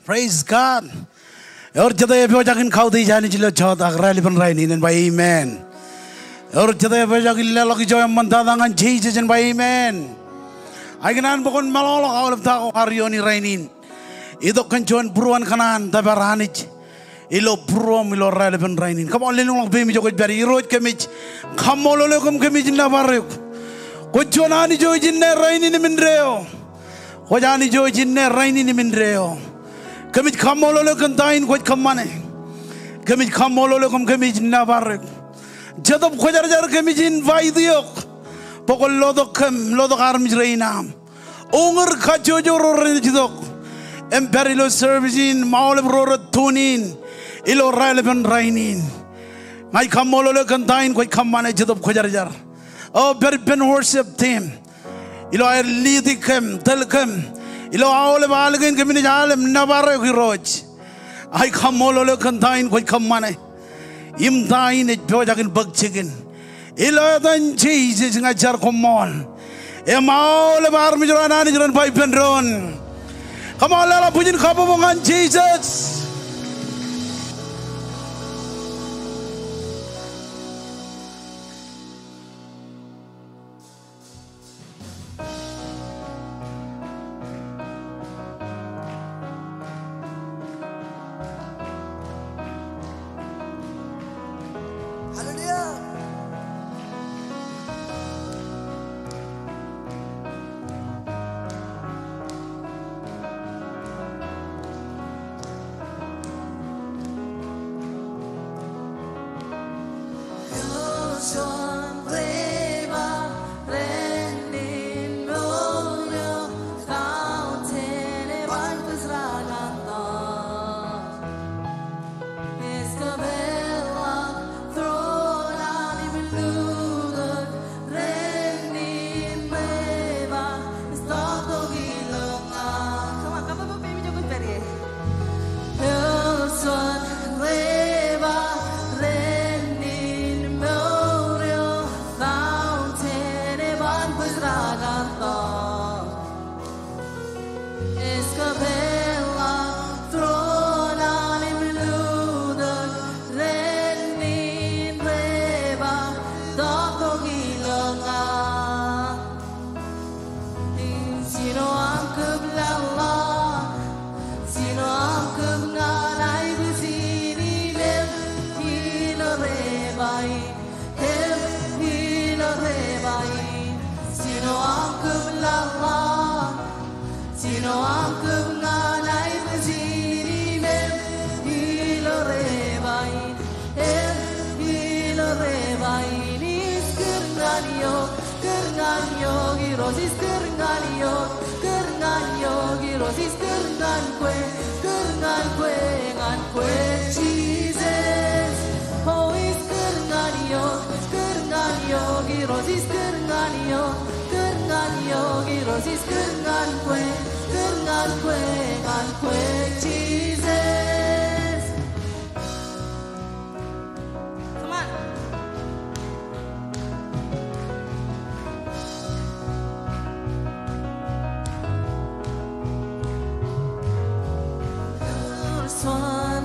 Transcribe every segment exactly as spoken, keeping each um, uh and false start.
Praise God. Ewōr jete epojak in kautiej Anij ilo jota ak raelepen rainin, en ba amen. Ewōr jete epojak in leḷọk ijo eṃṃan tata ñan Jisōs, en ba amen. Ikōṇaan bwe kwōn meḷọkḷọk aolep ta ko ear iiooni rainin. Itok kōn juon būruon kōṇaan tōpar Anij ilo būruōṃ ilo raelepen rainin. Come on, lelōñḷọk peim ijo kwōj pād ie. Irooj, kōmij kaṃṃoolol eok im kōmij nōbar eok. Kwōj juon Anij eo ej inne, rainin im indeeo. Kwōj Anij eo ej inne, rainin im indeeo. Kōmij kaṃṃoolol eok kōn ta in kwōj kōṃṃane. Kōmij kaṃṃoolol eok im kōmij nōbar eok. Jetōb Kwōjarjar, kōmij invite eok bwe kwōn lotok kōm, lotok armej rein aṃ. Uñūr kajjojo ro rej itok im pād ilo service in im aolep ro rej tune in ilo raelepen rainin. Ña ij kaṃṃoolol eok kōn ta in kwōj kōṃṃane, Jetōb Kwōjarjar. O pād ippān worship team ilo aer lead kōm, tōl kōm ilo aolep al kein, kōmnaaj al im nōbar eok Irooj. Ij kaṃṃoolol eok kōn ta in kwōj kōṃṃane im ta in ej pojak in bōk jikin. Ilo etan Jisōs ña ij jar koṃṃool. Im aolep armej ro an Anij ren ba ippān doon. Come on, leḷọk bwijin kabbokbok ñan Jisōs. Hallelujah. Come on.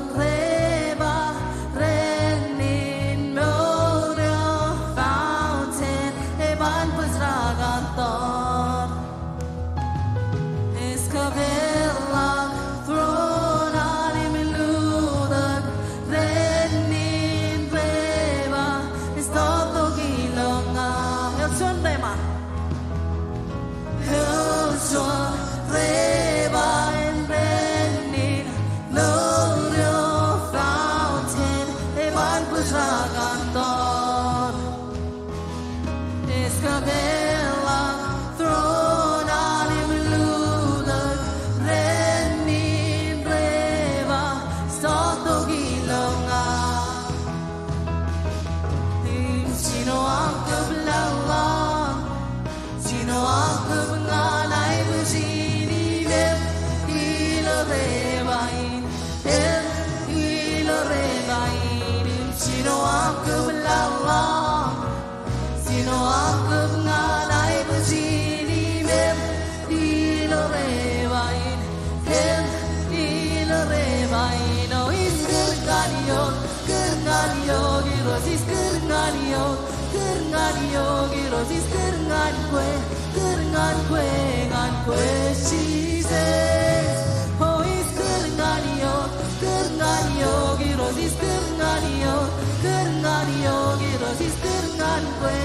Kūr ñan eok Irooj Jisōs, kūr ñan eok, kūr ñan eok Irooj Jisōs, kūr ñan kwe, kūr ñan kwe, ñan kwe Jisōs. O Jisōs kūr ñan eok, kūr ñan eok Irooj Jisōs, kūr ñan eok, kūr ñan eok Irooj Jisōs, kūr ñan kwe,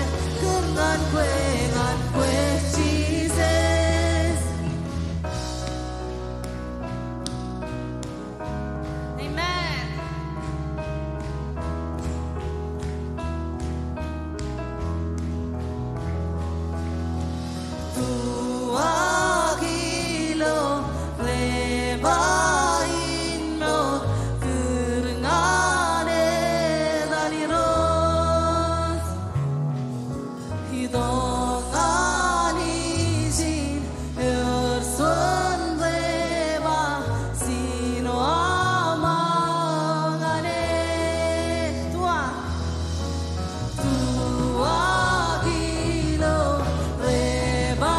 kūr ñan kwe, ñan kwe Jisōs. Amen. Tuwak ilo ḷeba in mour, kūr ñan etan Irooj. Itok ñan ijin ewōr juon ḷeba, jino aṃ ñan e. Tuwak, tuwak ilo ḷeba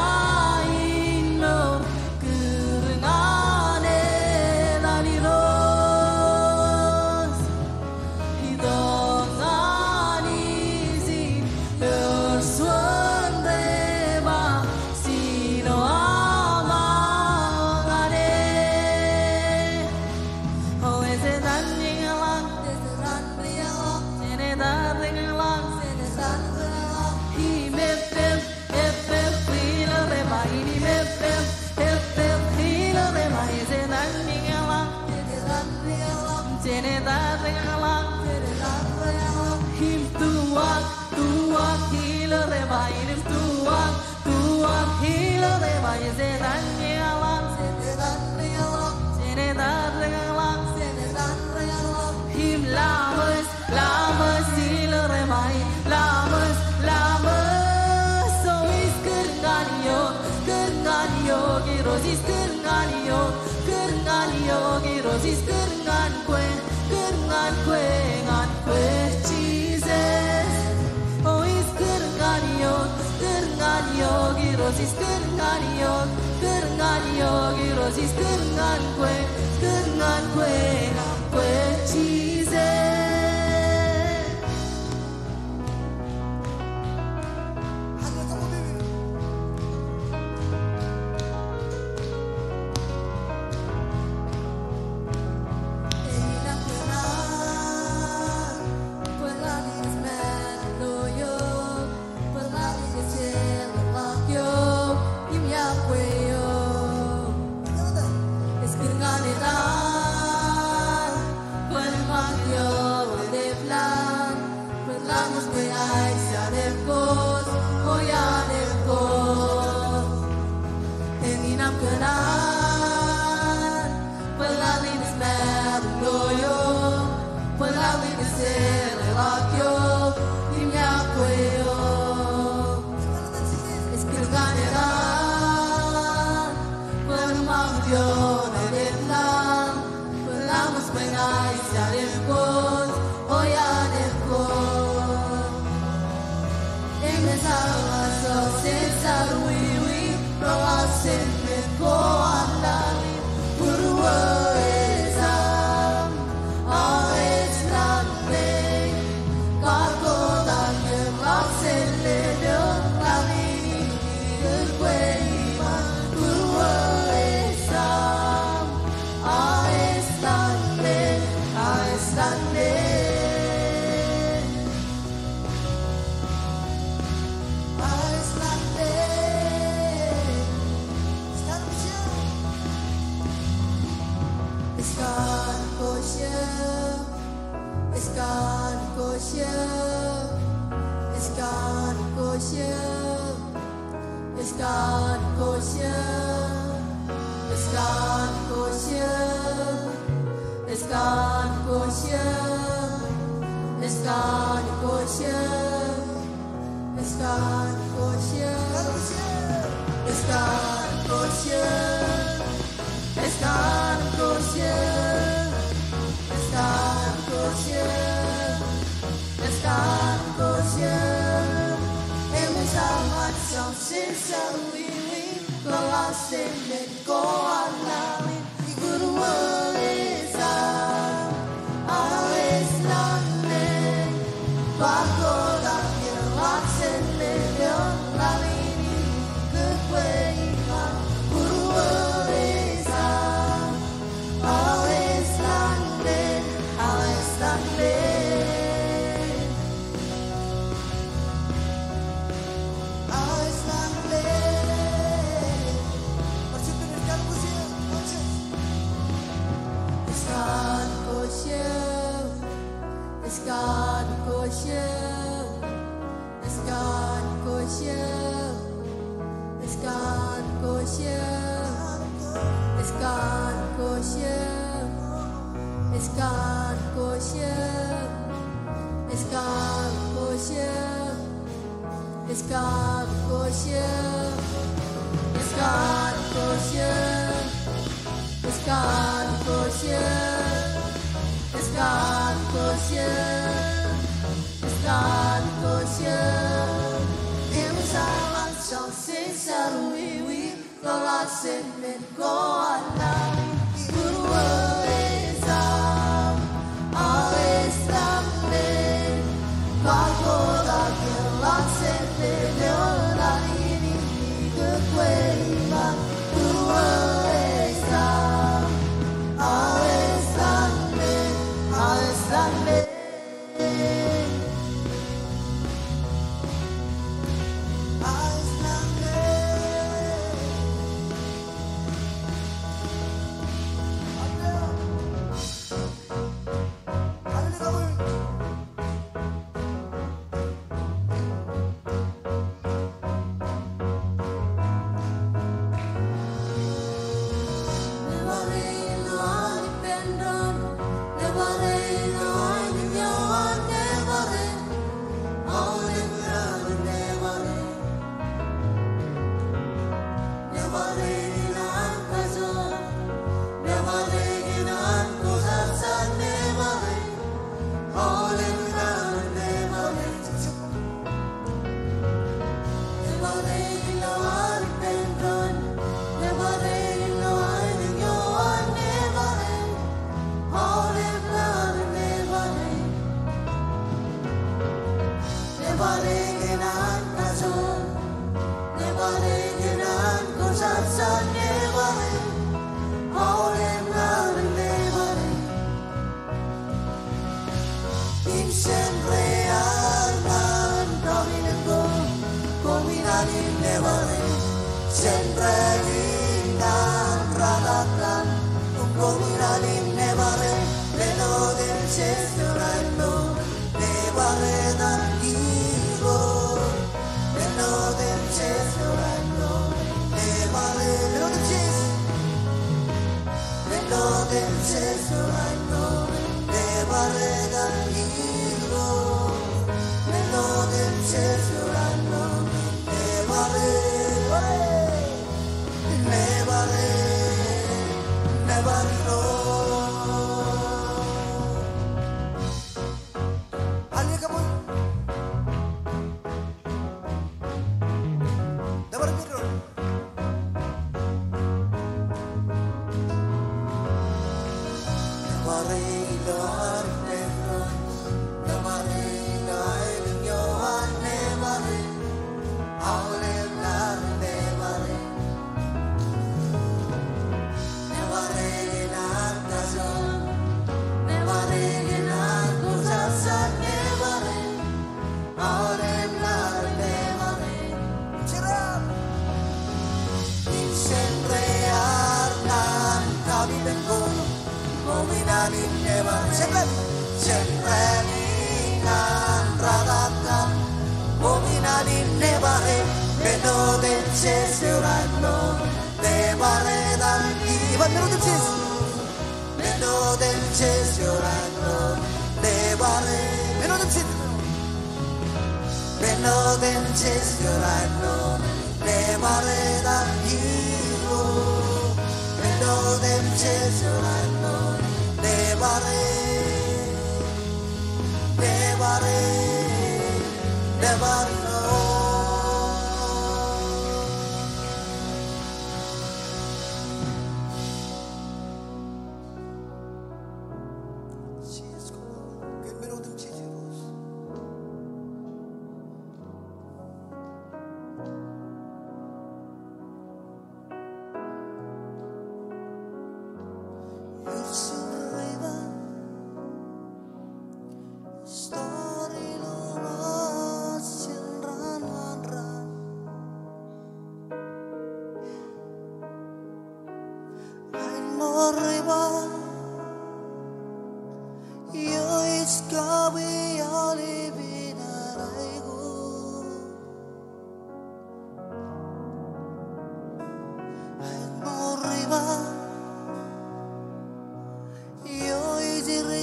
in mour, kūr ñan etan Irooj. Itok ñan ijin ewōr juon ḷeba, jino aṃ ñan e. O, ej etan ri eḷañ, ej etan ri eḷañ, jen etan ri eḷañ, jen etan ri eḷañ. Im eppem, eppem ilo ḷeba in, im eppem, eppem ilo ḷeba in, ej etan ri eḷañ, ej etan ri eḷañ, jen etan ri eḷañ, jen etan ri eḷañ. Im tuwak, tuwak ilo ḷeba in, im tuwak, tuwak ilo ḷeba in, ej etan ri eḷañ, ej etan ri eḷañ, jen etan ri eḷañ, jen etan ri eḷañ. Im laṃōj, laṃōj ilo ḷeba in, laṃōj, laṃōj. O Jisōs kūr ñan eok, kūr ñan eok Irooj Jisōs, kūr ñan eok, kūr ñan eok Irooj Jisōs, kūr ñan kwe, kūr ñan kwe, ñan kwe Jisōs. O Jisōs kūr ñan eok, kūr ñan eok Irooj Jisōs, kūr ñan eok, kūr ñan eok Irooj Jisōs, kūr ñan kwe, kūr ñan kwe, ñan kwe Jisōs.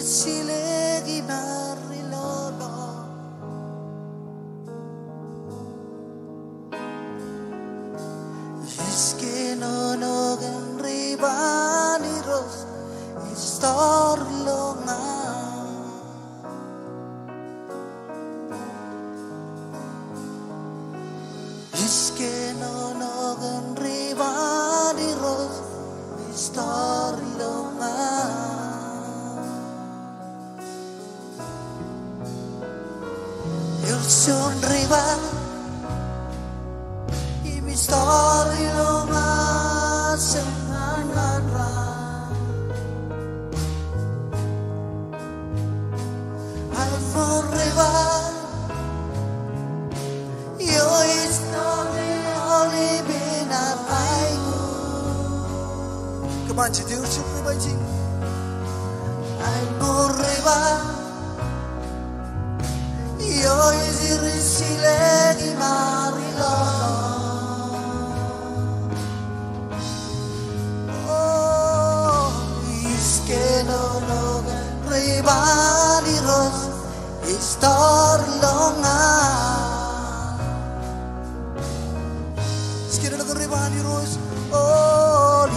Silek im arilo ḷọk. Ij kōnono kōn ri ban Irooj, ij tọọr ilo ña. Ij kōnono kōn ri ban Irooj, ij tọọr ilo ña. Ij juon ri ban, im ij tọọr ilo ña jān ñan ñan raan. Ij ṃool ri ban, eo ej tọọr aolep in aikuj. Come on, ij juon ri ban. Ij ṃool ri ban, eo ej ri silek im arilo ḷọk. O, ij kōnono kōn ri ban Irooj, ij tọọr ilo ña. Ij kōnono kōn ri ban Irooj. O,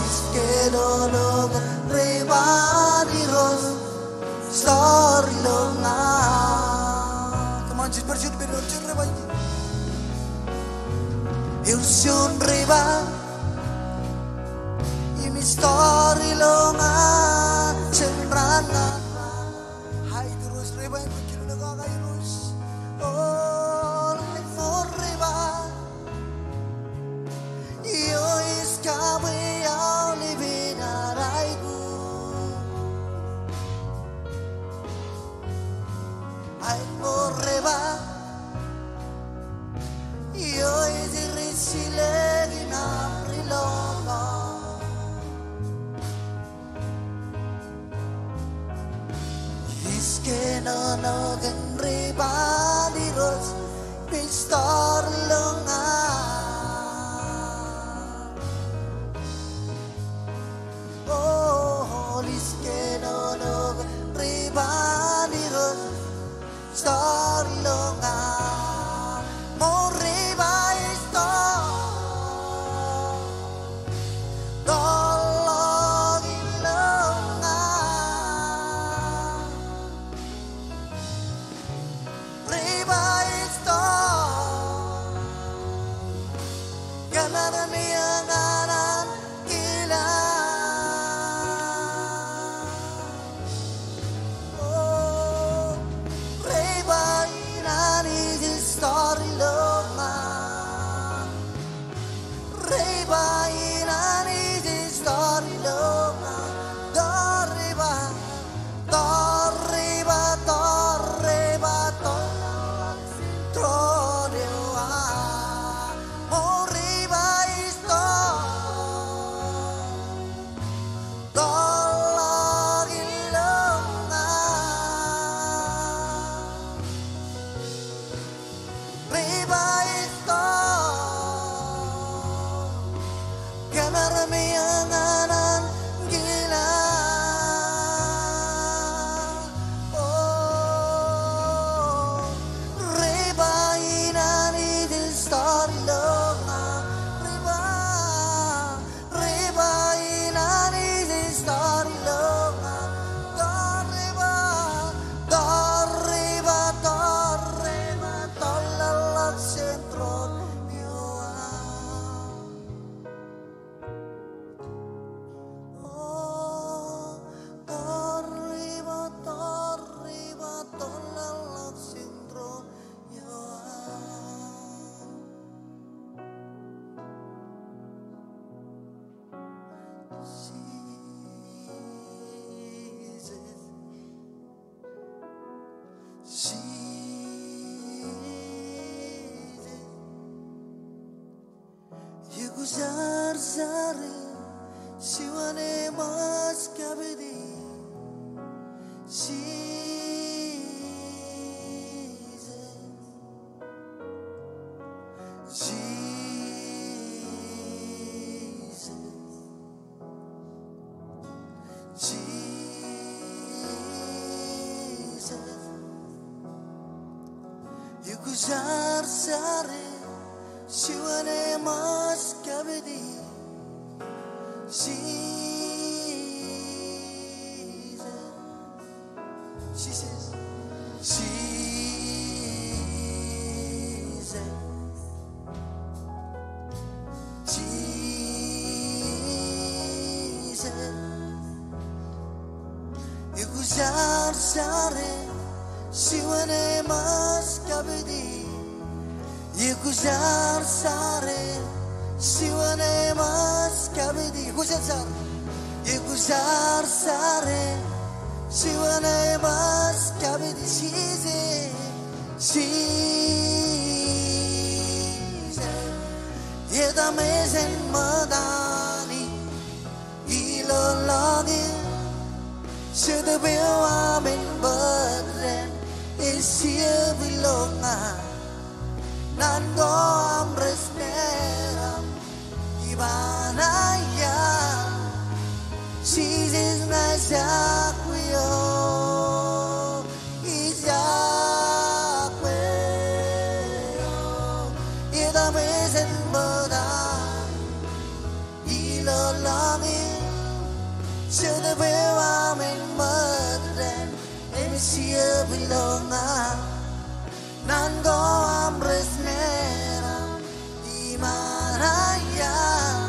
ij kōnono kōn ri ban Irooj, ij tọọr ilo ña. Come on, ij bar juon, bar juon ri ban. Ij juon ri ban, im ij tọọr ilo ña jān raan ñan raan. Hai Irooj, ri ban, kōnono kōn Irooj. O, ij ṃool ri ban, eo ej kabwe aolep in aikuj. Ij ṃool ri ban, eo ej ri silek im arilo ḷọk. Ij kōnono kōn ri ban Irooj, ij tọọr ilo ña. O, ij kōnono kōn ri ban Irooj, ij tọọr ilo ña. Ṃool ri ban, ij tọọr. Tọọrḷọk ilo ña. Ri ban, ij tọọr. Kōmar me ñan an kila. O, ri ban in Anij, ij tọọr ilo ña. Ri ban in Anij, ij tọọr ilo ña. Tọọr ri ban, tọọr ri ban, tọọr ri ban, tọọr. Tọọr ri ban, ij tọọr. Tọọrḷọk ilo ña. Ri ban, ij tọọr. Kōmar me ñan an kila. O, ri ban in Anij, ij tọọr ilo ña. Ri ban, ri ban in Anij, ij tọọr ilo ña. Tọọr ri ban, tọọr ri ban, tọọr ri ban, tọọrḷọk jān troon eo aō. O, tọọr ri ban, tọọr ri ban, tọọrḷọk jān troon eo aō. Jesus. Jesus. Ekwōjarjar im juon eṃōj kapit. Jesus. Jesus. Jesus. Ikuj ar sare, juon eṃōj kapiti. Jesus. Jesus. Jesus. Jesus. Ikuj ar sare, juon eṃōj kapiti. Ikuj ar sare, juon eṃōj kapiti. Ikuj ar sare. Ikuj ar sare, juon eṃōj kapiti. Jesus. Jesus. Etam ej āinwōt Anij ilo lọñiiō, Jetōb eo aṃ en bōd dān, ej jepwe ilo ña. Naan ko aṃ rej meram iṃaan aiaḷ. Jesus, ña ijjab kwe eok, ijjab kwe eok. Etam ej āinwōt Anij ilo lọñiiō, Jetōb eo aṃ en bōd dān, ej jepwe ilo ña. Naan ko aṃ rej meram iṃaan aiaḷ.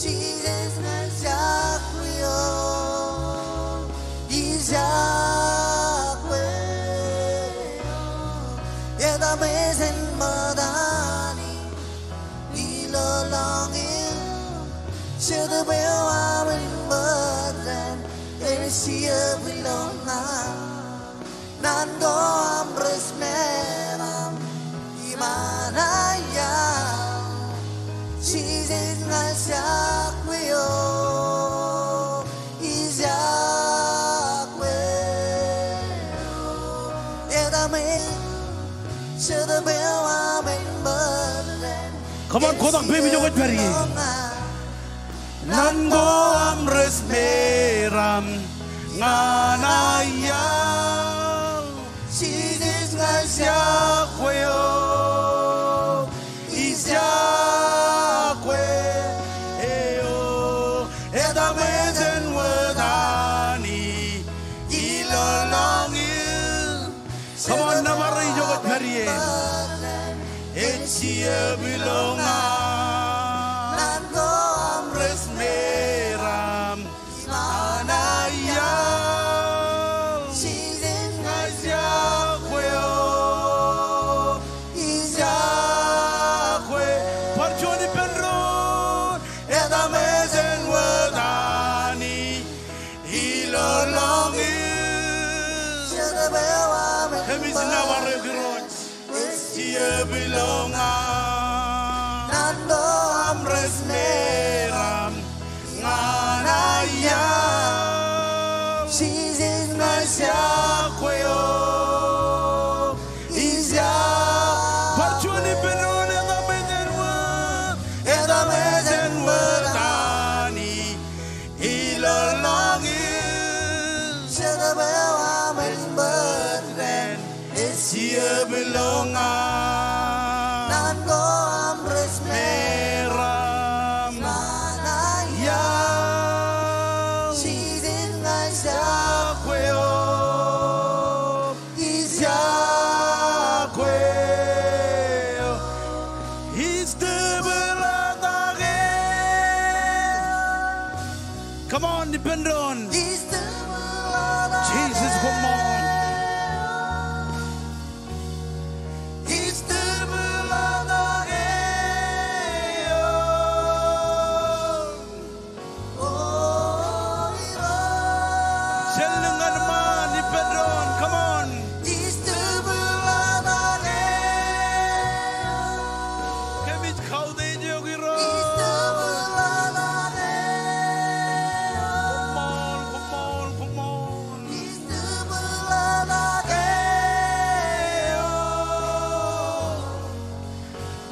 Jesus, ña ijjab kwe eok, ijjab kwe eok. Etam ej āinwōt Anij ilo lọñiiō, Jetōb eo aṃ en bōd dān, ej jepwe ilo ña. Naan ko aṃ rej meram iṃaan aiaḷ. Jesus, ña ijjab kwe eok, ijjab kwe eok. Etam ej Come on, kotak peiṃ ijo kwōj pād ie. Naan ko aṃ rej meram ñan aiaḷ. Jesus, ña ijjab kwe eok, ijjab kwe eok. Etam ej āinwōt Anij ilo lọñiiō. Come on, nōbar ijo kwōj pād ie. Ej jepwe ilo ña. Naan ko aṃ rej meram iṃaan aiaḷ. Jesus, ña ijjab kwe eok, ijjab kwe. Bar juon ippān doon. Etam ej āinwōt Anij ilo lọñiiō. Kōmij nōbar eok Irooj. Ej jepwe ilo ña. Naan ko aṃ rej meram ñan aiaḷ. Jesus, ña ijjab kwe eok, ijjab. Bar juon ippān doon. Etam ej āinwōt, etam ej āinwōt Anij ilo lọñiiō. Jetōb eo aṃ en bōd dān, ej jepwe ilo ña. Naan ko aṃ rej meram iṃaan aiaḷ. Jesus, ña ijjab kwe eok, ijjab kwe eok. Ij tōprak eok. Come on, ippān doon. Jesus, come on. Jen lōñ ñan ṃaan ippān doon. Come on. Kōmij kautiej eok Irooj. Come on, come on, come on.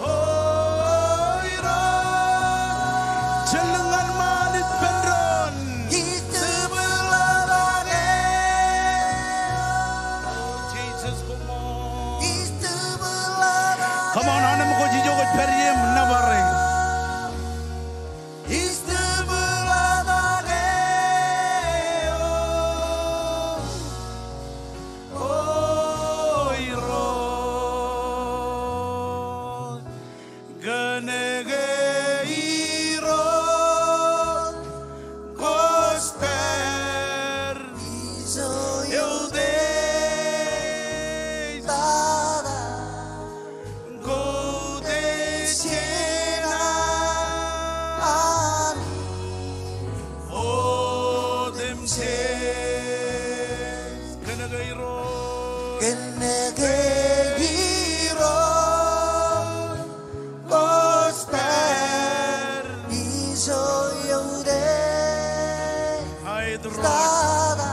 O Irooj, jen lōñ ñan ṃaan ippān doon. Come on, anemkwōj ijo kwōj pād ie im nōbar e. O Irooj, kōnke Irooj kwōj pād ijo eutiej tata koutiej jeṇ an Anij otemjej. Kōnke Irooj, kōnke Irooj kwōj pād ijo eutiej tata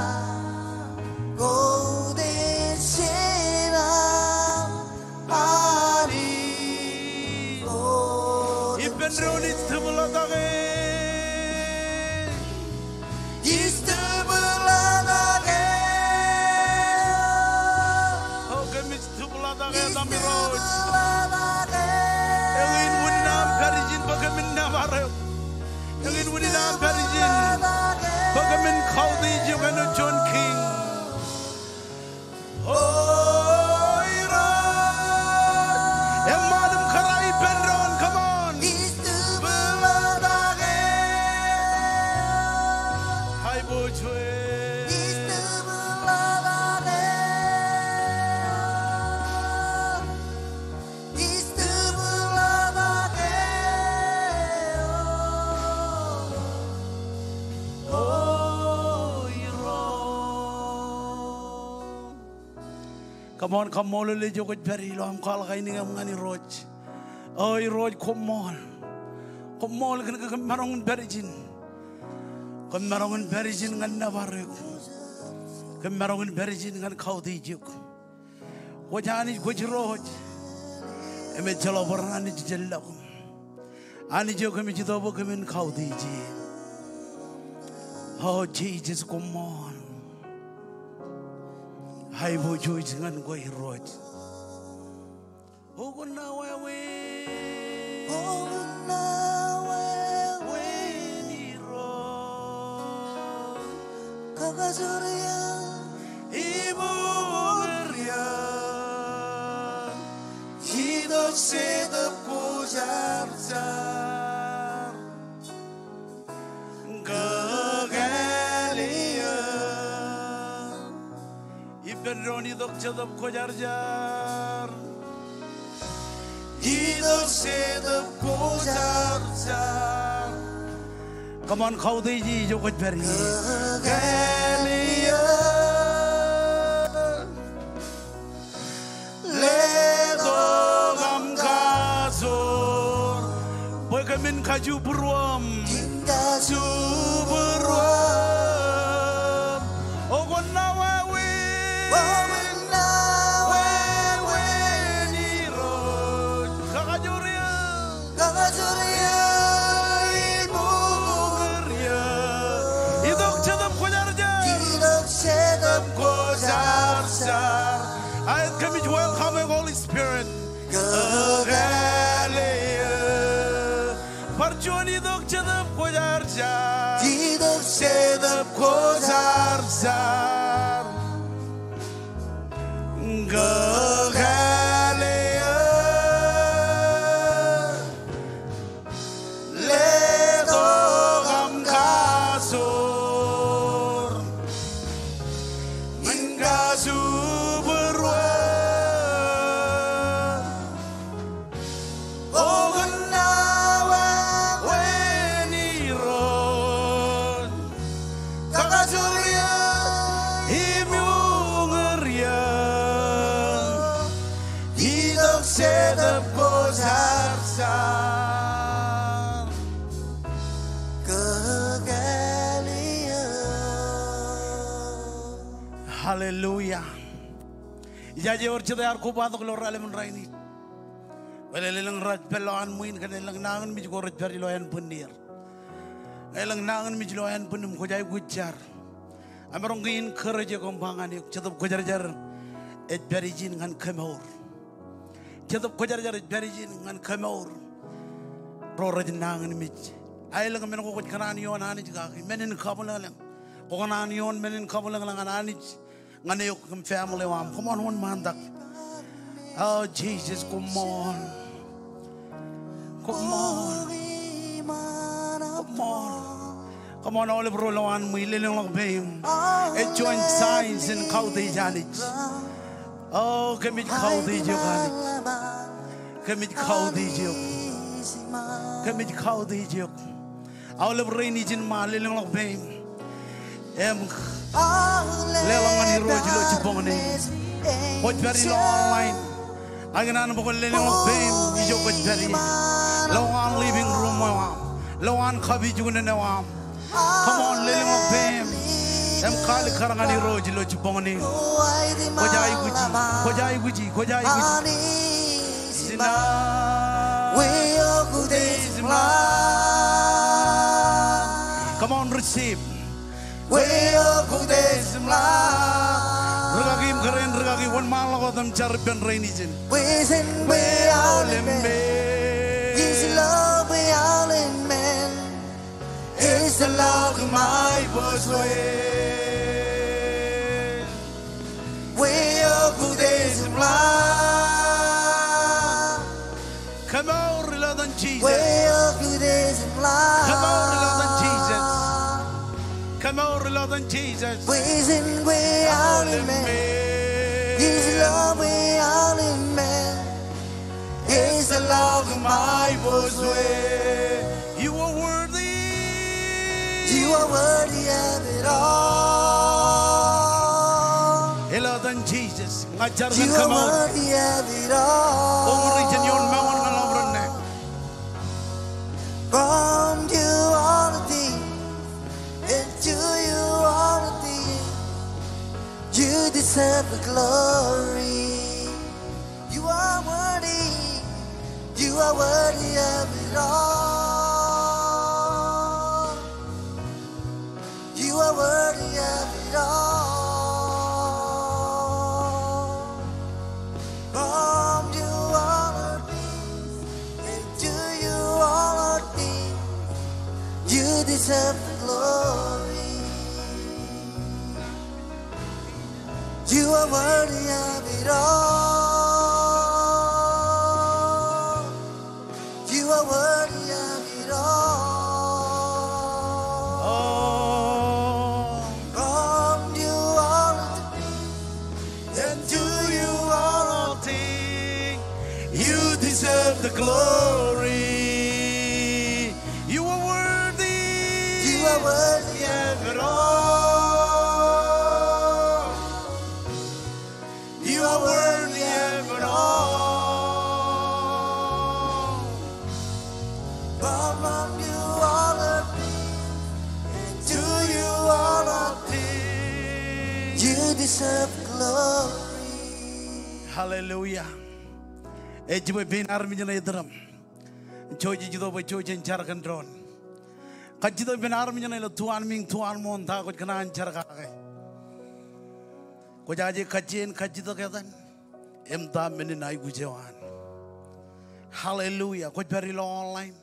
koutiej jeṇ an Anij. Ippān doon ij tūpḷatak e. Ij tūpḷatak e. O kōmij tūpḷatak e, Irooj. Eñin unin aṃ pād ijin bwe kōmin nōbar eok. Eñin unin aṃ pād ijin bwe kōmin kautiej eok āinwōt juon kiiñ. O Irooj, eṃṃan im kōrā ippān doon, come on. Aiboojoj. O Irooj. Come on, kaṃṃoolol ijo kwōj pād ilo aṃ kwaḷọk ainikiōṃ ñan Irooj. O Irooj, koṃṃool. Koṃṃool kōn ke kōm maroñ in pād ijin. Kōm maroñ in pād ijin ñan nōbar eok. Kōm maroñ in pād ijin ñan kautiej eok. Kwōj Anij, kwōj Irooj. Im ejjeḷọk bar Anij jān ḷọk. Anij eo kōmij itok bwe kōmin kautiej e. O Jisōs, koṃṃool. Aiboojoj ñan kwe Irooj. O kwōn wāween. O kwōn wāween Irooj. Kakajoor eō. Im uñūr eō. Itok Jetōb Kwōjarjar. Kōkāāl eō. Ippān doon, Itok Jetōb Kwōjarjar. Itok Jetōb Kwōjarjar. Come on, kautiej e ijo kwōj pād ie. Kōkāāl eō. Letok aṃ kajoor. Bwe kōmin kajubūruōṃ. Kajubūruōṃ. O kwōn wāween. O kwōn wāween Irooj. Kakajoor eō. Kakajoor eō. Im uñūr eō. Itok Jetōb Kwōjarjar. Itok Jetōb Kwōjarjar. Aet, kōmij welcome e Holy Spirit. Kōkāāl eō. Bar juon, Itok Jetōb Kwōjarjar. Itok Jetōb Kwōjarjar. Kōkāāl eō. Letok aṃ kajoor. Im kajubūruōṃ. O kwōn wāween Irooj. Kakajoor eō. Im uñūr eō. Itok Jetōb Kwōjarjar. Kōkāāl eō. Hallelujah. Ijaje ewōr jet ear kobatok ilo raelep in rainin. Bwe elōñ rej pād ilowaan ṃwiin kōn elōñ nañinmej ko rej pād ilo ānbwinnier. Elōñ nañinmej ilo ānbwin im kwōj aikuj jar. Emaroñ ke encourage eok im ba ñan eok, Jetōb Kwōjarjar ej pād ijin ñan kemour. Jetōb Kwōjarjar ej pād ijin ñan kemour ro rej nañinmej. Aelōñ men ko kwōj kōṇaan ioon Anij kaki, men in kabwilōñlōñ. Kwō kōṇaan ioon men in kabwilōñlōñ an Anij ñan eok im family eo aṃ. Come on, wōnṃaantak. O Jisōs, come on. Come on. Come on. Come on, aolep ro ilowaan ṃwiin, lelōñḷọk peiṃ. Ej juon signs in kautiej Anij. O, kōmij kautiej eok Anij. Kōmij kautiej eok. Kōmij kautiej eok. Aolep rein ijin ṃaan, lelōñḷọk peiṃ. Im leḷọk ñan Irooj ilo jibboñ in. Kwōj pād ilo online. Ak ikōṇaan bwe kwōn lelōñḷọk peiṃ ijo kwōj pād ie. Lowaan living room eo aṃ. Lowaan kapijuknen eo aṃ. Come on, lelōñḷọk peiṃ. Im kaalikkar ñan Irooj ilo jibboñ in. Kwōj aikuji, kwōj aikuji, kwōj aikuji. Come on, receive. Rūkaki im kōrā in rūkaki, wōnṃaanḷọk wōt im jar ippān rein ijin. Kemour ilo etan Jisōs. Kemour ilo etan Jisōs. Kemour ilo etan Jisōs. You are worthy. Ilo etan Jisōs. Ña ij jar kōn kemour. Kwō ṃōj ijin ioon mour ñan ḷapḷọk ṇe. You are worthy. Hallelujah. Ej jibwe pein armej ṇe iturūṃ. Jouj ej itok bwe jouj jen jar kōn doon. Kajjitōk ippān armej ṇe ilo tuanmiiñ, tuanmooṇ, ta kwōj kōṇaan jar kake. Kwōj aje kajjien kajjitōk etan im ta men in aikuj eo an. Hallelujah. Kwōj pād ilo online.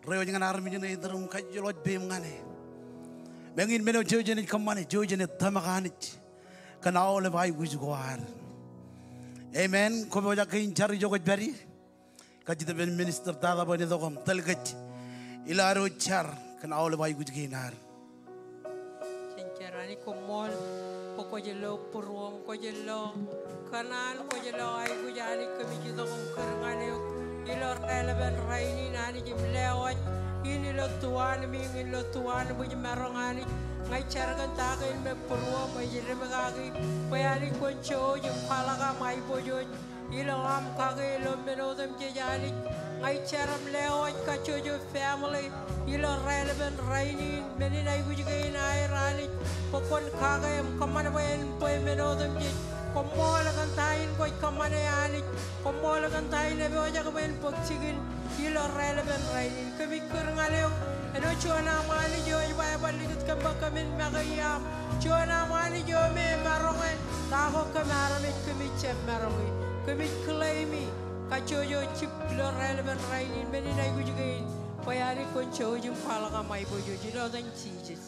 Reiwōj ñan armej ṇe iturūṃ, kajjojo wōj peiṃ ñan e. Meñe in men eo jouj jenaaj kōṃṃane, jouj jenaaj tōmak Anij kōn aolep aikuj ko ad. Amen. Kwō pojak ke in jar ijo kwōj pād ie. Kajjitōk ippān minister tata bwe en itok im tōl kōj ilo ad wōj jar kōn aolep aikuj kein ad. Jen jar. Anij, koṃṃool bwe kwōj lo būruōm, kwōj lo kōṇaan, kwōj lo aikuj. Anij, kōmij itok im kūr ñan eok ilo raelepen rainin, Anij, im lewōj in ilo tuanmiiñ, ilo tuanbwijmaroñ, Anij. Ña ij jar kōn ta kein me būruōm ej limkaki, bwe Anij kwōn jouj im kwaḷọk aṃ aiboojoj ilo aṃ kake ilo men otemjej, Anij. Ña ij jar im lewōj kajjojo family ilo raelepen rainin, men in aikuj kein aer, Anij, bwe kwōn kake im kōṃṃan bwe en bwe men otemjej. Koṃṃool kōn ta in kwōj kōṃṃane, Anij. Koṃṃool kōn ta in epojak bwe en bōk jikin ilo raelepen rainin. Kōmij kūr ñan eok, āinwōt juon aṃ Anij eo ej Baibōḷ likūt kōm bwe kōmin make iaam. Juon aṃ Anij eo me emaroñe ta ko kōm armej kōmij jab maroñi. Kōmij claim e. kajjojo jib ilo raelepen rainin men in aikuj kein bwe ear kwōn jouj im kwaḷọk aṃ aiboojoj ilo etan Jisōs.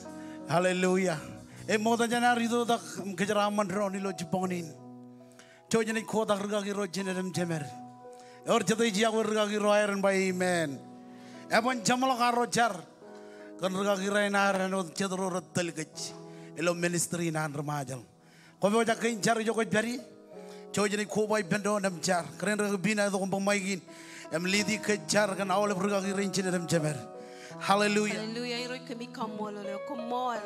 Hallelujah. Ej ṃokta jān ad itoitak im kōjeraaṃṃan doon ilo jibboñōn in. Jouj jen ej kotak rūkaki ro jined im jemed. Ewōr jet ej iọkwe rūkaki ro aer en ba amen. Eban jeṃḷọk arro jar kōn rūkaki rein aer āinwōt jet ro rej tōl kōj ilo ministry in an ri Ṃajeḷ. Kwōpojak kein jar ijo kwōj pād ie. Jouj jen ej koba ippān doon im jar. Kōrā in rūkaki Pina ej tok im bōk maik in im lead e kōj jar kōn aolep rūkaki rein jined im jemed. Hallelujah. Hallelujah. Irooj kōmij kaṃṃoolol eok. Koṃṃool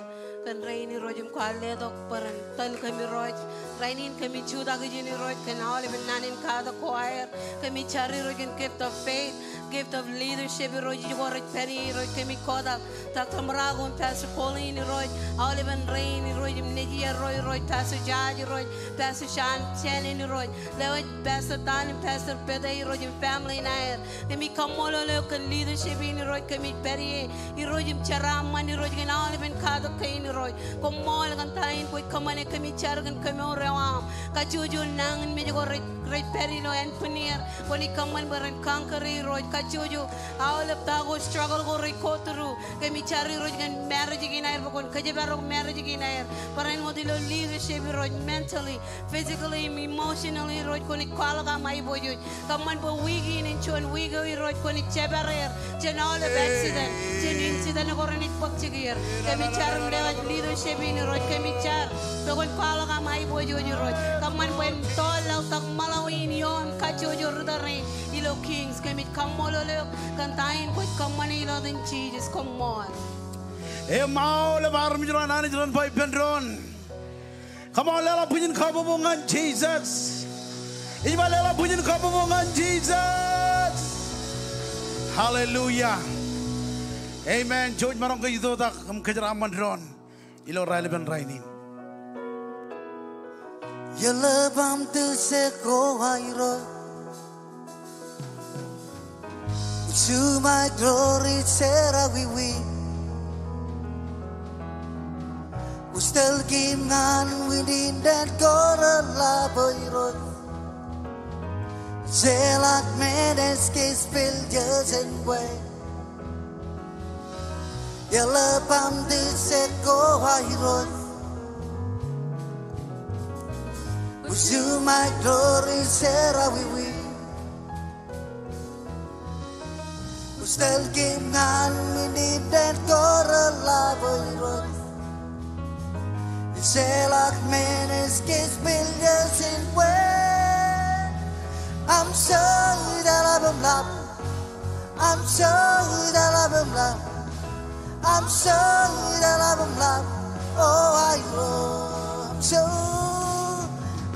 kōn rainin Irooj im kwaar letok bwe ren tōl kōm Irooj. Rainin kōmij jutak ijin Irooj kōn aolepen naan in katak ko aer. Kōmij jar Irooj kōn gift of faith, gift of leadership Irooj ijoko rej pād ie Irooj. Kōmij kotak Doctor Murako im Pastor Colleen Irooj, aolepen rein Irooj im nejier ro Irooj, Pastor George Irooj, Pastor Sean Shannon Irooj, lewōj Pastor Tan im Pastor Pete Irooj im family in aer. Kōmij kaṃṃoolol eok kōn leadership in Irooj kōmij pād ie Irooj im jeraaṃṃan Irooj kōn aolepen katak kein Irooj. Koṃṃool kōn ta in kwōj kōṃṃane. Kōmij jar kōn kemour eo aṃ. Kajjojo nañinmej ko rej, rej pād ilo ānbwinnier. Kwōnaaj kōṃṃan bwe ren conquer Irooj. Kajjojo aolep ta ko struggle ko rej go through. Kōmij jar Irooj kōn marriage kein aer bwe kwōn kōjparok marriage kein aer. Bwe ren wōt ilo leadership Irooj mentally, physically, emotionally Irooj kwōnaaj kwaḷọk aṃ aiboojoj. Kōṃṃan bwe wiik in en juon wiik eo Irooj kwōnaaj jepareer jān aolep accident, jān incident ko renaaj bōk jikier. Kōmij jar im lewōj leadership in Irooj kōmij jar bwe kwōn kwaḷọk aṃ aiboojoj Irooj. Kōṃṃan bwe en tọọl laḷtak ṃaḷo in ioon kajjojo ri tōrein ilo Kings. Kōmij kaṃṃoolol eok kōn ta in kwōj kōṃṃane ilo etan Jisōs. Koṃṃool. Im aolep armej ro an Anij ren ba ippān doon, come on, leḷọk bwijin kabbokbok ñan Jisōs. Ij ba leḷọk bwijin kabbokbok ñan Jisōs. Hallelujah. Amen. Jouj maroñ ke itoitak im kōjeraaṃṃan doon ilo raelepen rainin. Eḷap aṃ tōl seko aerro. Wūju, ṃae, glory, jerọwiwi. Wūj tōl kōm ñan wūnin dān ko reḷap, O Irooj. Jeḷak men ej kōj pil jān kwe. Eḷap aṃ tōl seko aerro. Wūju, ṃae, glory, jerọwiwi. Wūj tōl kōm ñan wūnin dān ko reḷap, O Irooj. Jeḷak men ej kōj pil jān kwe. Aṃ joñoul eḷap im ḷap. Aṃ joñoul eḷap im ḷap. Aṃ joñoul eḷap im ḷap. O aerro. Aṃ joñoul,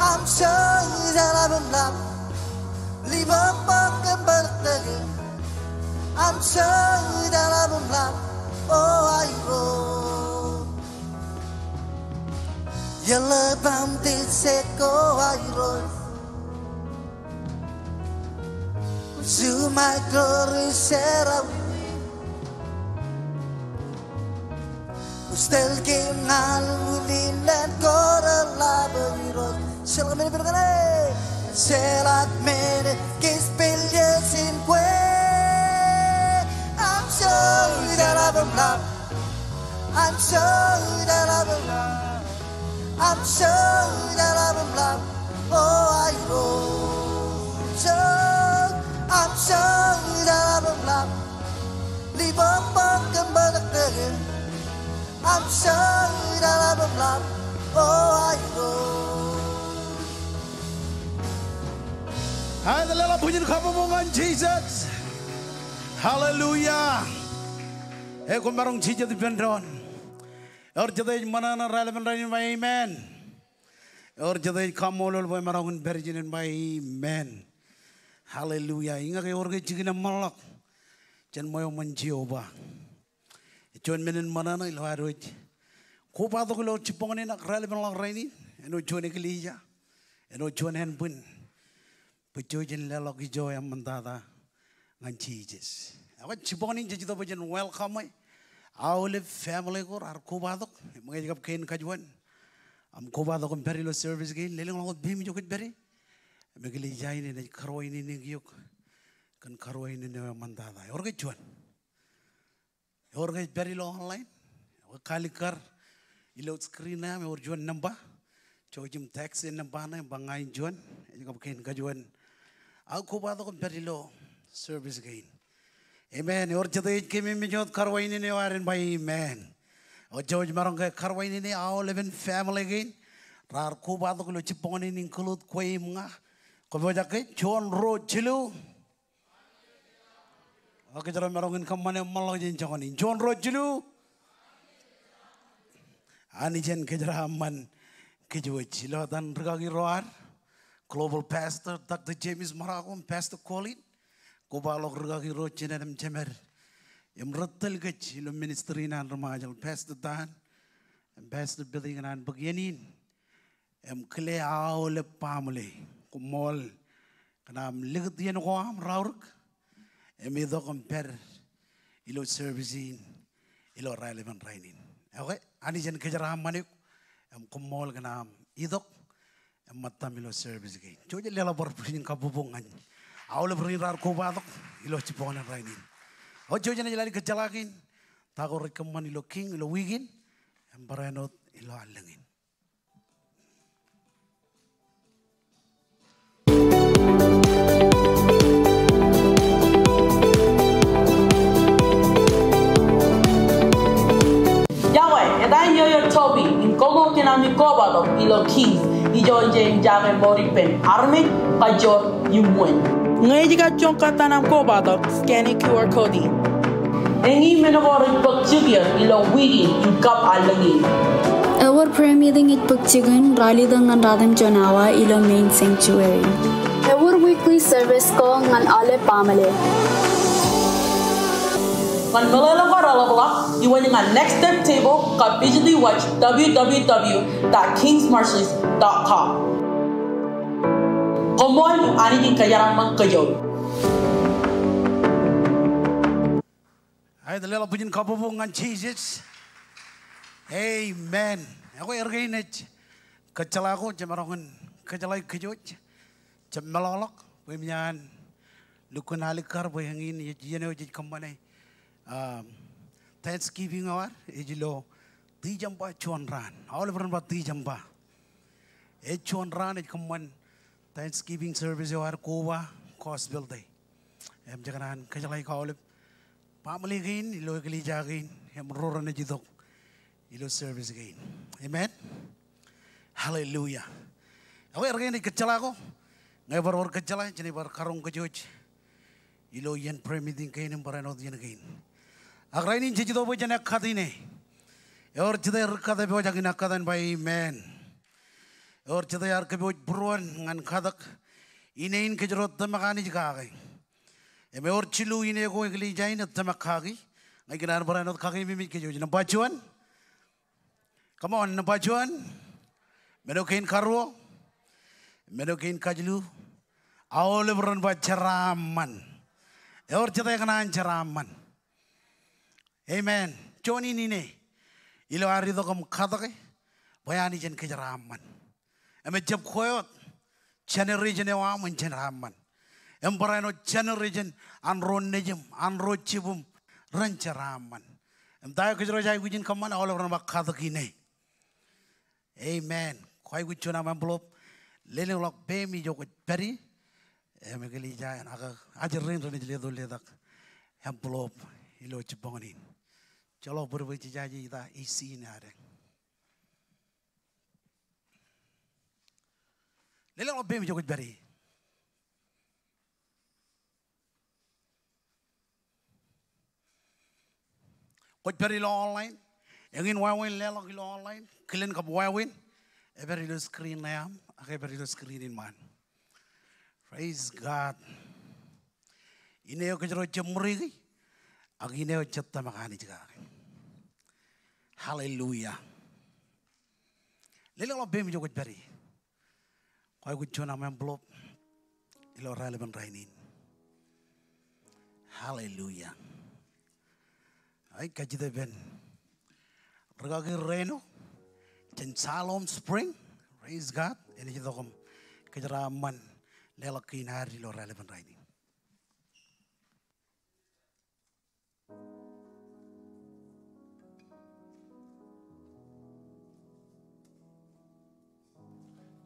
aṃ joñoul eḷap im ḷap. Ḷibōk bōk kōm bōlōk tōl kōm. Aṃ joñoul eḷap im ḷap. O aerro. Eḷap aṃ tōl seko aerro. Wūju, ṃae, glory, jerọwiwi. Wūj tōl kōm ñan wūnin dān ko reḷap, O Irooj. Jeḷak men ej pil jān kwe. Jeḷak men ej kōj pil jān kwe. Aṃ joñoul eḷap im ḷap. Aṃ joñoul eḷap im ḷap. Aṃ joñoul eḷap im ḷap. O aerro. Joñoul, aṃ joñoul eḷap im ḷap. Ḷibōk bōk kōm bōlōk tōl kōm. Aṃ joñoul eḷap im ḷap. O aerro. Aet, leḷọk bwijin kabbokbok ñan Jisōs. Hallelujah. Ekwe, maroñ jijet ippān doon. Ewōr jet ej ṃōṇōṇō raelepen rainin ba amen. Ewōr jet ej kaṃṃoolol bwe maroñ in pād ijin en ba amen. Hallelujah. Iñak ewōr ke jikin eṃṃanḷọk jān ṃweo ṃōn Jeova. Juon men in ṃōṇōṇō ilo ad wōj kobatok ilo jibboñōn in ak raelepenḷọk rainin, āinwōt juon eklejia, āinwōt juon ānbwin, bwe jouj jen leḷọk ijo eṃṃantata ñan Jisōs. Ekwe jibboñōn in jej itok bwe jen welcome e aolep family ko raar kobatok, im ñe ej kab kein kajuon aṃ kobatok im pād ilo service kein, lelōñḷọk wōt peiṃ ijo kwōj pād ie. im eklejia in enaaj karuwainene eok kōn karuwainene eo eṃṃantata. Ewōr ke juon? Ewōr ke ej pād ilo online? Ewōr ke alikkar ilo screen eo aṃ, ewōr juon nōṃba? Jouj im text e nōṃba ṇe im ba ña in juon, ej kab kein kajuon aō kobatok im pād ilo service kein. Amen. Ewōr jete ej keememej wōt karuwainene eo ad en ba amen. Ewōr jouj maroñ ke karuwainene aolepen family kein raar kobatok ilo jibboñōn in, include kwe im ña. Kwōpojak ke? Juon, ruo, jilu. Ak kōjro maroñ in kōṃṃane ṃōḷḷọk jān joñan in. Juon, ruo, jilu. Anij en kōjeraaṃṃan kōj wōj. Ilo etan rūkaki ro ad, Global Pastor Doctor James Marocco im Pastor Colin, kobaḷọk rūkaki ro, jined im jemed, im rej tōl kōj ilo ministry in an ri Ṃajeḷ, Pastor Dan im Pastor Billy, kōn an bōk iien in im kile aolep baaṃle. Koṃṃool kōn aṃ likūt iien ko aṃ raorōk im itok im pād ilo service in ilo raelepen rainin. Okay, Anij en kōjeraaṃṃan eok im koṃṃool kōn aṃ itok im ṃōttam ilo service kein. Jouj im leḷọk bar bwijin kabbokbok ñan aolep rein raar kobatok ilo jibboñōn in rainin. O, jouj im ej lale kōjjeḷā kein ta ko rej kōṃṃan ilo kiiñ ilo wiik in im barāinwōt ilo allōñ in. Yokwe, etan Yoyo Toby in koṃṃool kōn ami kobatok ilo Kings. Ijo ej jake ṃool ippān armej, kajoor im wūn. Ñe ej kajjoñ kōttan aṃ kobatok, scan e Q R code e. Eñin men ko rej bōk jikier ilo wiik in im kab allōñ in. Ewōr prayer meeting ej bōk jikin ralitōk ñan ratimjuon awa ilo main sanctuary. Ewōr weekly service ko ñan aolep baaṃle. Ñan meḷeḷe ko reḷapḷọk, iwōj ñan Next Step Table kab visit e waj W W W dot kings marshes dot com. Koṃṃool, Anij en kōjeraaṃṃan kōj wōj. Aet, leḷọk bwijin kabbokbok ñan Jisōs. Amen. Ekwe, erkein ej kōjjeḷā ko jemaroñ in kōjjeḷā kōj wōj. Jab meḷọkḷọk bwe eṃōj an lukkuun alikkar bwe eñin ej iien eo jej kōṃṃane, um, Thanksgiving eo ad, ej ilo Tijeṃba juon raan. Aolep ren ba Tijeṃba. Ej juon raan ej kōṃṃan Thanksgiving service eo ad koba Gospel Day. Im jekōṇaan kōjjeḷā aolep baaṃle kein ilo eklejia kein im ro renaaj itok ilo service kein. Amen. Hallelujah. Ekwe, erkein ej kōjjeḷā ko, ñe bar wōr kōjjeḷā, jenaaj bar karoñ kōj wōj ilo iien prayer meeting kein im barāinwōt iien kein. Ak rainin jej itok bwe jen ekkat ine. Ewōr jete ri-ekkat epojak in ekkat en ba amen. Ewōr jete ear kōpooj būruon ñan katak ine in kōjro tōmak Anij kake. Im ewōr jilu ine ko eklejia in ej tōmak kaki. Ña ikōṇaan barāinwōt kakeememej kōj wōj. Nōṃba juon. Come on, nōṃba juon. Men eo kein karuo. Men eo kein kajilu. Aolep ren ba jeraaṃṃan. Ewōr jete ekōṇaan jeraaṃṃan. Amen. Juon in ine ilo ad itok im katōke bwe Anij en kōjeraaṃṃan. Im ejjab kwe wōt, generation eo aṃ en jeraaṃṃan. Im barāinwōt generation an ro nejiṃ, an ro jibiṃ ren jeraaṃṃan. Im ta eo kōjro ej aikuj in kōṃṃan? Aolep ren ba katōk ine. Amen. Kwaikuj juon aṃ envelope. Lelōñḷọk peiṃ ijo kwōj pād ie. Im eklejia in ak ajri rein renaaj letok letak envelope ilo jibboñōn in. Joḷọk bōd bwe jejaje ita ej seen eo adeañ. Lelōñḷọk peiṃ ijo kwōj pād ie. Kwōj pād ilo online. Eñin wāween leḷọk ilo online. Kilen kab wāween. Ej pād ilo screen eo aṃ ak ej pād ilo screen in ṃaan. Praise God. Ine eo kōjro jab ṃuriki ak ine eo jej tōmak Anij kake. Hallelujah. Lelōñḷọk peiṃ ijo kwōj pād ie. Kwaikuj juon aṃ envelope ilo raelepen rainin. Hallelujah. Aet, kajjitōk ippān rūkaki Reno jān Siloam Spring. Praise God. Enaaj itok im kōjeraaṃṃan leḷọk kein ad ilo raelepen rainin.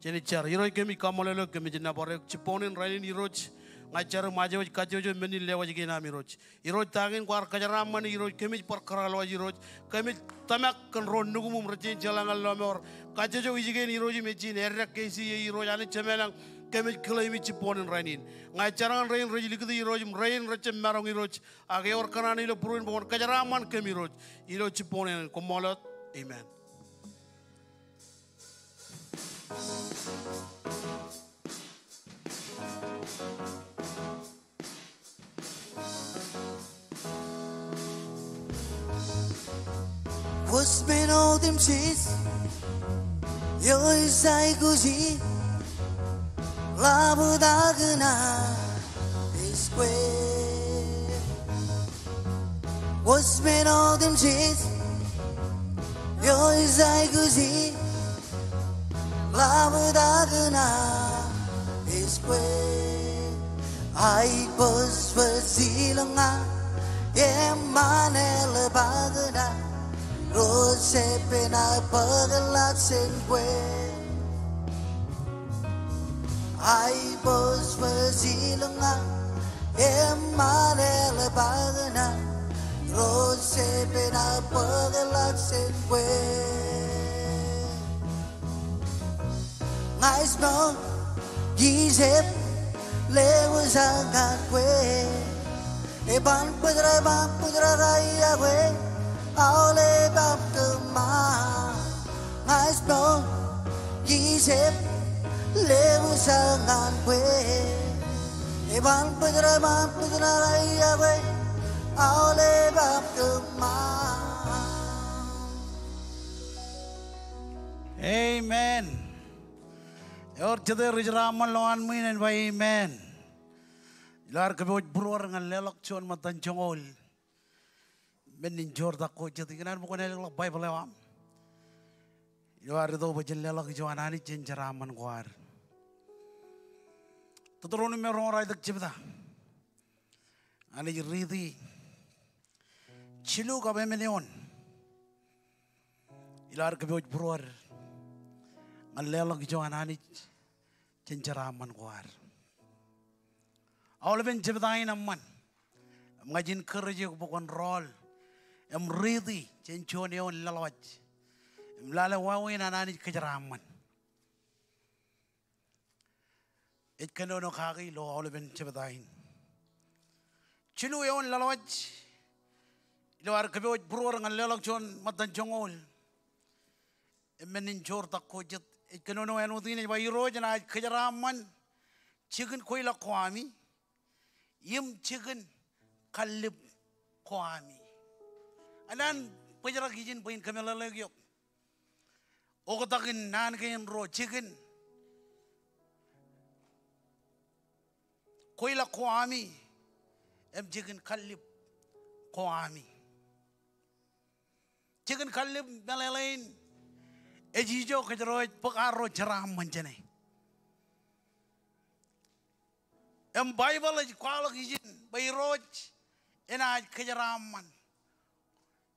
Jen jar. Irooj, kōmij kaṃṃoolol eok, kōmij nōbar eok jibboñōn rainin Irooj. Ña ij jar im aje wōj kajjojo men in lewōj kein am Irooj. Irooj, ta kein kwaar kōjeraaṃṃan Irooj, kōmij bar kōrọọl wōj Irooj. Kōmij tōmak kōn ro nukuṃ im rej jañin jeḷā ñan lọmọọr. Kajjojo ijikein Irooj im ej jañin eddek ke ej iiō Irooj, Anij Jemem ilañ, kōmij claim e jibboñōn rainin. Ña ij jar ñan rein rej likūti Irooj im rein rej jab maroñ Irooj. Ak ewōr kōṇaan ilo būruon bwe kwōn kōjeraaṃṃan kōm Irooj. Ilo jibboñōn in, koṃṃool wōt. Amen. Kwōj men otemjej, eo ej aikuji, ḷaptak in aikuj kwe. Kwōj men otemjej, eo ej aikuji, ḷaptak in aikuj kwe. Aibōjbōj ilōñ ña, eṃṃan eḷap ak ña, ro ej ippān aō bōkḷọk jān kwe. Aibōjbōj ilōñ ña, eṃṃan eḷap ak ña, ro ej ippān aō bōkḷọk jān kwe. Ña ij ṃōk, ij eb, lewōj ñan kwe. Eban bōjrak, eban bōjrak aō iọkwe, aolep aṃ kōṃṃan. Ña ij ṃōk, ij eb, lewōj ñan kwe. Eban bōjrak, eban bōjrak aō iọkwe, aolep aṃ kōṃṃan. Amen. Ewōr jete ri jeraaṃṃan lowaan ṃwiin en ba amen. Ilo ad kōpooj būruod ñan leḷọk juon ṃōttan joñoul men in joortak ko jet, ikōṇaan bwe kwōn ālōkḷọk Baibōḷ eo aṃ. Ilo ad itok bwe jen leḷọk ijo an Anij jān jeraaṃṃan ko ad. Teuteronomi roñoul ruwalitōk jebta. Ña ij riiti jilu kab emān eoon. Ilo ad kōpooj būruod ñan leḷọk ijo an Anij jān jeraaṃṃan ko ad. Aolepen jebta in eṃṃan. Im ña ij encourage eok bwe kwōn rọọl im riiti jān juon eoon laḷwaj im lale wāween an Anij kōjeraaṃṃan. Ej kōnono kaki ilo aolepen jebta in. Jilu eoon laḷwaj, ilo ad kōpooj būruod ñan leḷọk juon ṃōttan joñoul men in joortak ko jet. Ej kōnono āinwōt in, ej ba, Irooj enaaj kōjeraaṃṃan jikin kweilọk ko ami im jikin kallib ko ami. Enaaj bōjrak ijin bwe in kōmeḷeḷeik eok. Oktak in naan kein ruo, jikin kweilọk ko ami im jikin kallib ko ami. Jikin kallib meḷeḷein ej ijo kōjro ej bōk arro jeraaṃṃan jāne. Im Baibōḷ ej kwaḷọk ijin bwe Irooj enaaj kōjeraaṃṃan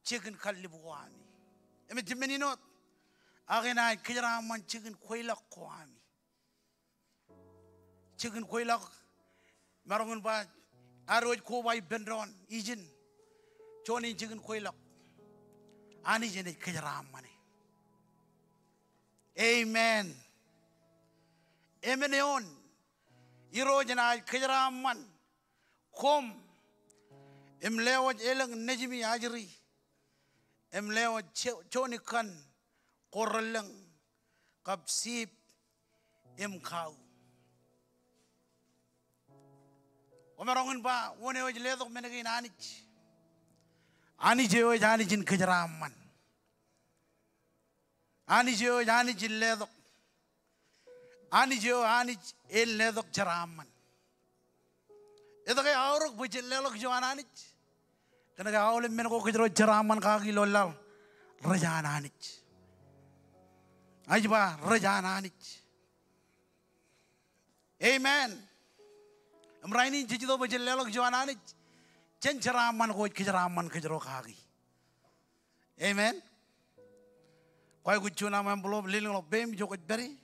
jikin kallib ko ami. Im ejjab men in wōt, ak enaaj kōjeraaṃṃan jikin kweilọk ko ami. Jikin kweilọk, maroñ in ba, ad wōj koba ippān doon ijin. Juon in jikin kweilọk. Anij enaaj kōjeraaṃṃane. Amen. Emān eoon, Irooj enaaj kōjeraaṃṃan koṃ im lewōj elōñ nejimi ajri im lewōj jo-, jooni kan ko relōñ kab siip im kau. Kwōmaroñ in ba wōn eo ej letok men kein? Anij. Anij eo ej Anij in kōjeraaṃṃan. Anij eo ej Anij in letok. Anij eo Anij en letok jeraaṃṃan. Etke aorōk bwe jen leḷọk ijo an Anij? Kōnke aolep men ko kōjro jeraaṃṃan kaki ilo laḷ rej an Anij. Ij ba rej an Anij. Amen. Im rainin jej itok bwe jen leḷọk ijo an Anij, jen jeraaṃṃan ko ej kōjeraaṃṃan kōjro kaki. Amen. Kwaikuj juon aṃ envelope, lelōñḷọk peiṃ ijo kwōj pād ie.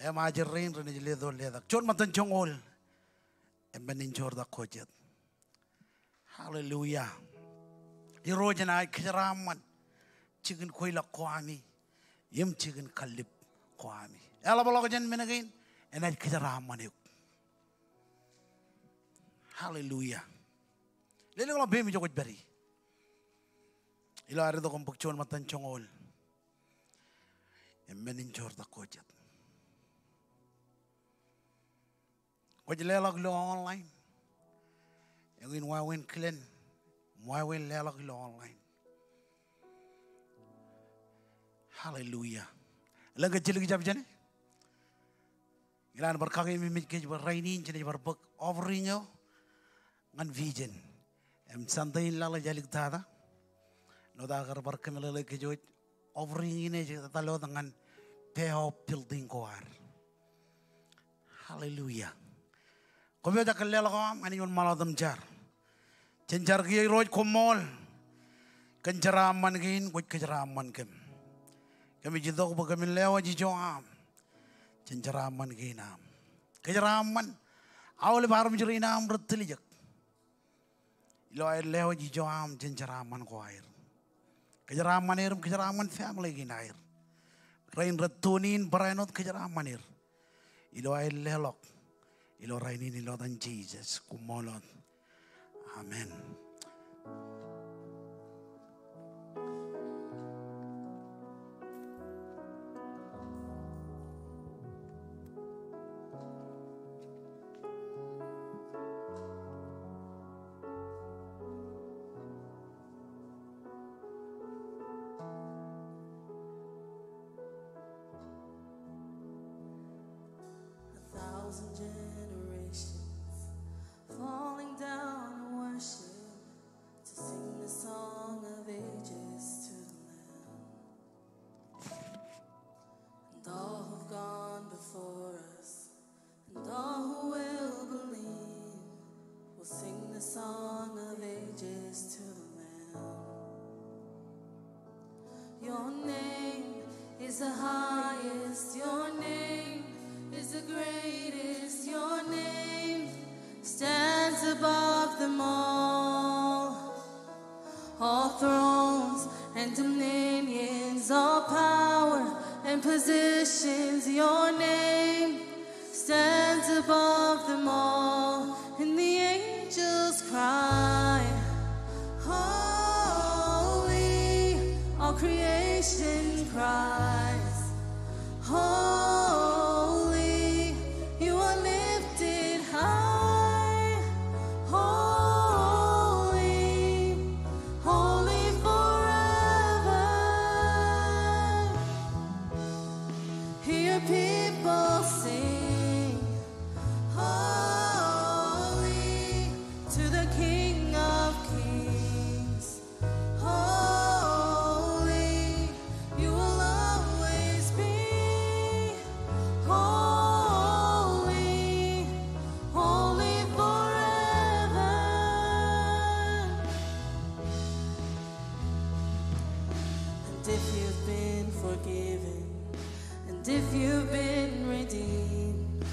Im ajri rein renaaj letok letak. Juon ṃōttan joñoul im men in joortak ko jet. Hallelujah. Irooj enaaj kōjeraaṃṃan jikin kweilọk ko ami im jikin kallib ko ami. Eḷapḷọk jān men kein, enaaj kōjeraaṃṃan eok. Hallelujah. Lelōñḷọk peiṃ ijo kwōj pād ie. Ilo ad itok im bōk juon ṃōttan joñoul im men in joortak ko jet. Kwōj leḷọk ilo online. Eñin wāween kilen im wāween leḷọk ilo online. Hallelujah. Elōñ ke jidik jab jāne? Ña ilaan bar kakememej kōj bwe rainin jenaaj bar bōk offering eo ñan vision. Im Sunday in laḷ ej aliktata. Āinwōt aō kar bar kōmeḷeḷe kōj wōj offering in ej etal wōt ñan pay off building ko ad. Hallelujah. Koṃ eo jab kar leḷọk eo aṃ, Anij wōnṃaanḷọk im jar. Jen jar kiiō. Irooj koṃṃool kōn jeraaṃṃan kein kwōj kōjeraaṃṃan kōm. Kōmij itok bwe kōmin lewōj ijo aṃ. Jen jeraaṃṃan kein aṃ. Kōjeraaṃṃan aolep armej rein aṃ rej tiljek ilo aer lewōj ijo aṃ, jen jeraaṃṃan ko aer. Kōjeraaṃṃan er im kōjeraaṃṃan family kein aer. Rein rej tune in barāinwōt, kōjeraaṃṃan er ilo aer leḷọk ilo rainin ilo etan Jisōs. Koṃṃool wōt. Amen. A thousand generations falling down in worship to sing the song of ages to the Lamb. And all who've gone before us, and all who will believe, will sing the song of ages to the Lamb. Your name is the highest, your name is the greatest, your name stands above them all. All thrones and dominions, all power and positions, your name stands above them all. And the angels cry, "Holy." All creation cries, "Holy." You are lifted high. Holy, holy forever. Hear your people sing, "Holy to the King of Kings." Holy, you will always be. Holy, holy forever. And if you've been forgiven, and if you've been redeemed,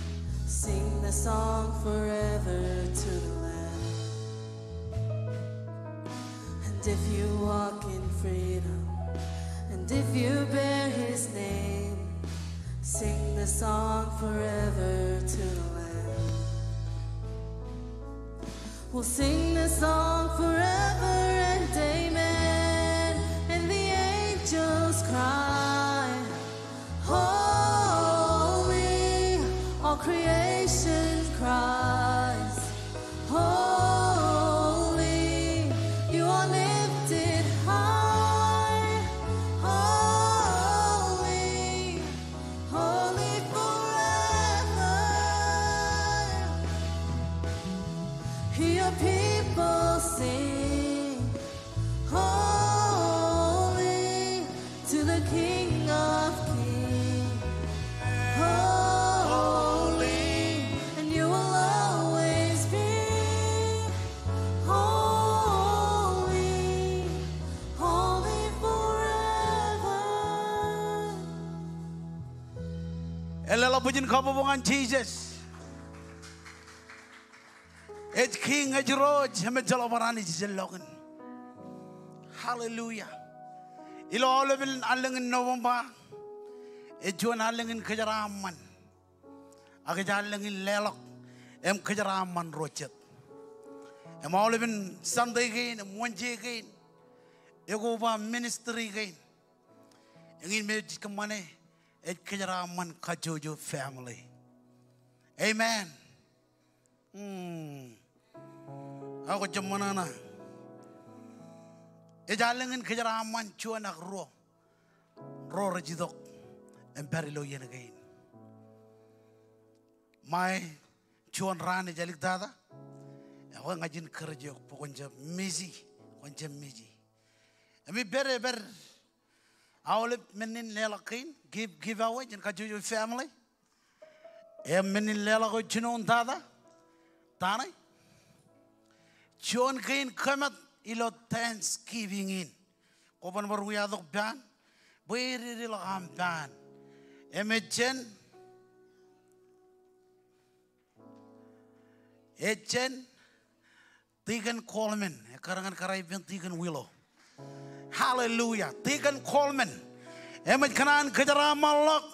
sing the song forever to the Lamb. And if you walk in freedom, and if you bear his name, sing the song forever to the Lamb. We'll sing this song forever and amen. And the angels cry, "Holy," all creation cries, "Holy, you are lifted high." Holy, holy forever. Hear your people sing, "Holy to the King of Kings." Holy. Eḷḷāḷọk bwijin kabbokbok ñan Jisōs. Ej Kiiñ, ej Irooj, im ejjeḷọk bar Anij ijellọkin. Hallelujah. Ilo aolepen allōñ in November, ej juon allōñ in kōjeraaṃṃan. Ak ej allōñ in leḷọk im kōjeraaṃṃan ro jet. Im aolepen Sunday kein im Wednesday kein, ekoba ministry kein. Eñin me ej kōṃṃane, ej kōjeraaṃṃan kajjojo family. Amen. Hmm. Ak kwōj jab ṃōṇōṇō. Ej allōñ in kōjeraaṃṃan juon ak ruo ro rej itok im pād ilo iien kein. Ṃae juon raan ej āliktata. Ekwe ña ij encourage eok bwe kwōn jab miss e, kwōn jab miss e. Im ipād, ipād aolep men in leḷọk kein, give, give away jān kajjojo family. Im men in leḷọk eo jinoin tata, ta ṇe? Juon kein kōmat ilo Thanksgiving in. Kwōban bar wiatok paan bwe ededeḷọk aṃ paan. Im ej jān, ej jān Deacon Coleman, ekkar ñan kōrā ippān Deacon Willow. Hallelujah. Deacon Coleman. Im ej kōṇaan kōjeraaṃṃanḷọk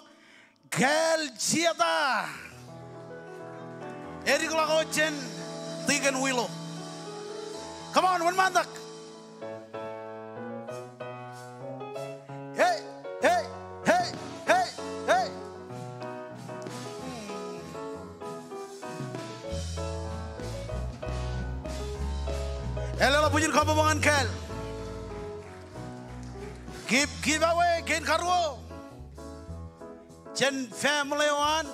kāāl jeta. Edikḷọk eo jān Deacon Willow. Come on, wōnṃaantak. Hey, hey, hey, hey, hey. Eḷḷāḷọk bwijin kabbokbok ñan kāāl. Give, give away, kein karuo. Jān family eo an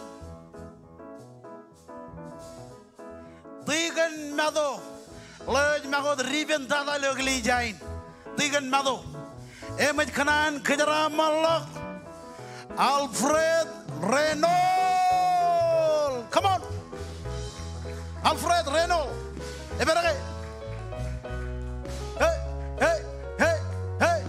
Deacon Mato, ḷeo ej make wōt ripen tata ilo eklejia in. Deacon Mato. Im ej kōṇaan kōjeraaṃṃanḷọk Alfred Reynold. Come on. Alfred Reynold. Epād ke? Hey, hey, hey, hey.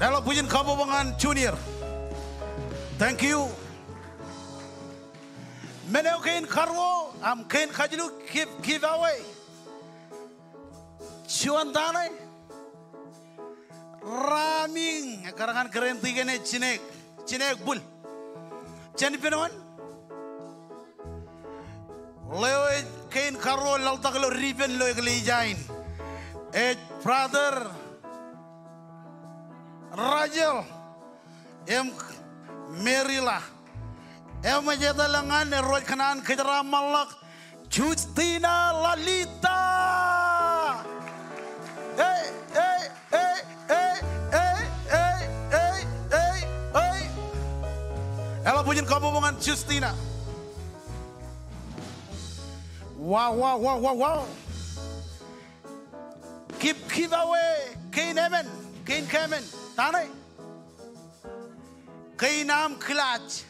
Leḷọk bwijin kabbokbok ñan Junior. Thank you. Men eo kein karuo, aṃ kein kajjiluk, give, give away. Juon ta ṇe? Ramiñ, ekkar ñan kōrā in Deacon eo Jinek, Jinek Bul. Jān ippān wōn? Ḷeo ej kein karuo laḷtak ilo ripen ilo eklejia in ej Brother Rachel im Merila. Im ej etal ñan erro ej kōṇaan kōjeraaṃṃanḷọk Justina Lalita. Ei, ei, ei. Eḷap bwijin kabbokbok ñan Justina. Wow, wow, wow, wow, wow. Give, give away. Kein emān, kein kemān. Ta ṇe? Kein aṃ kilaaj.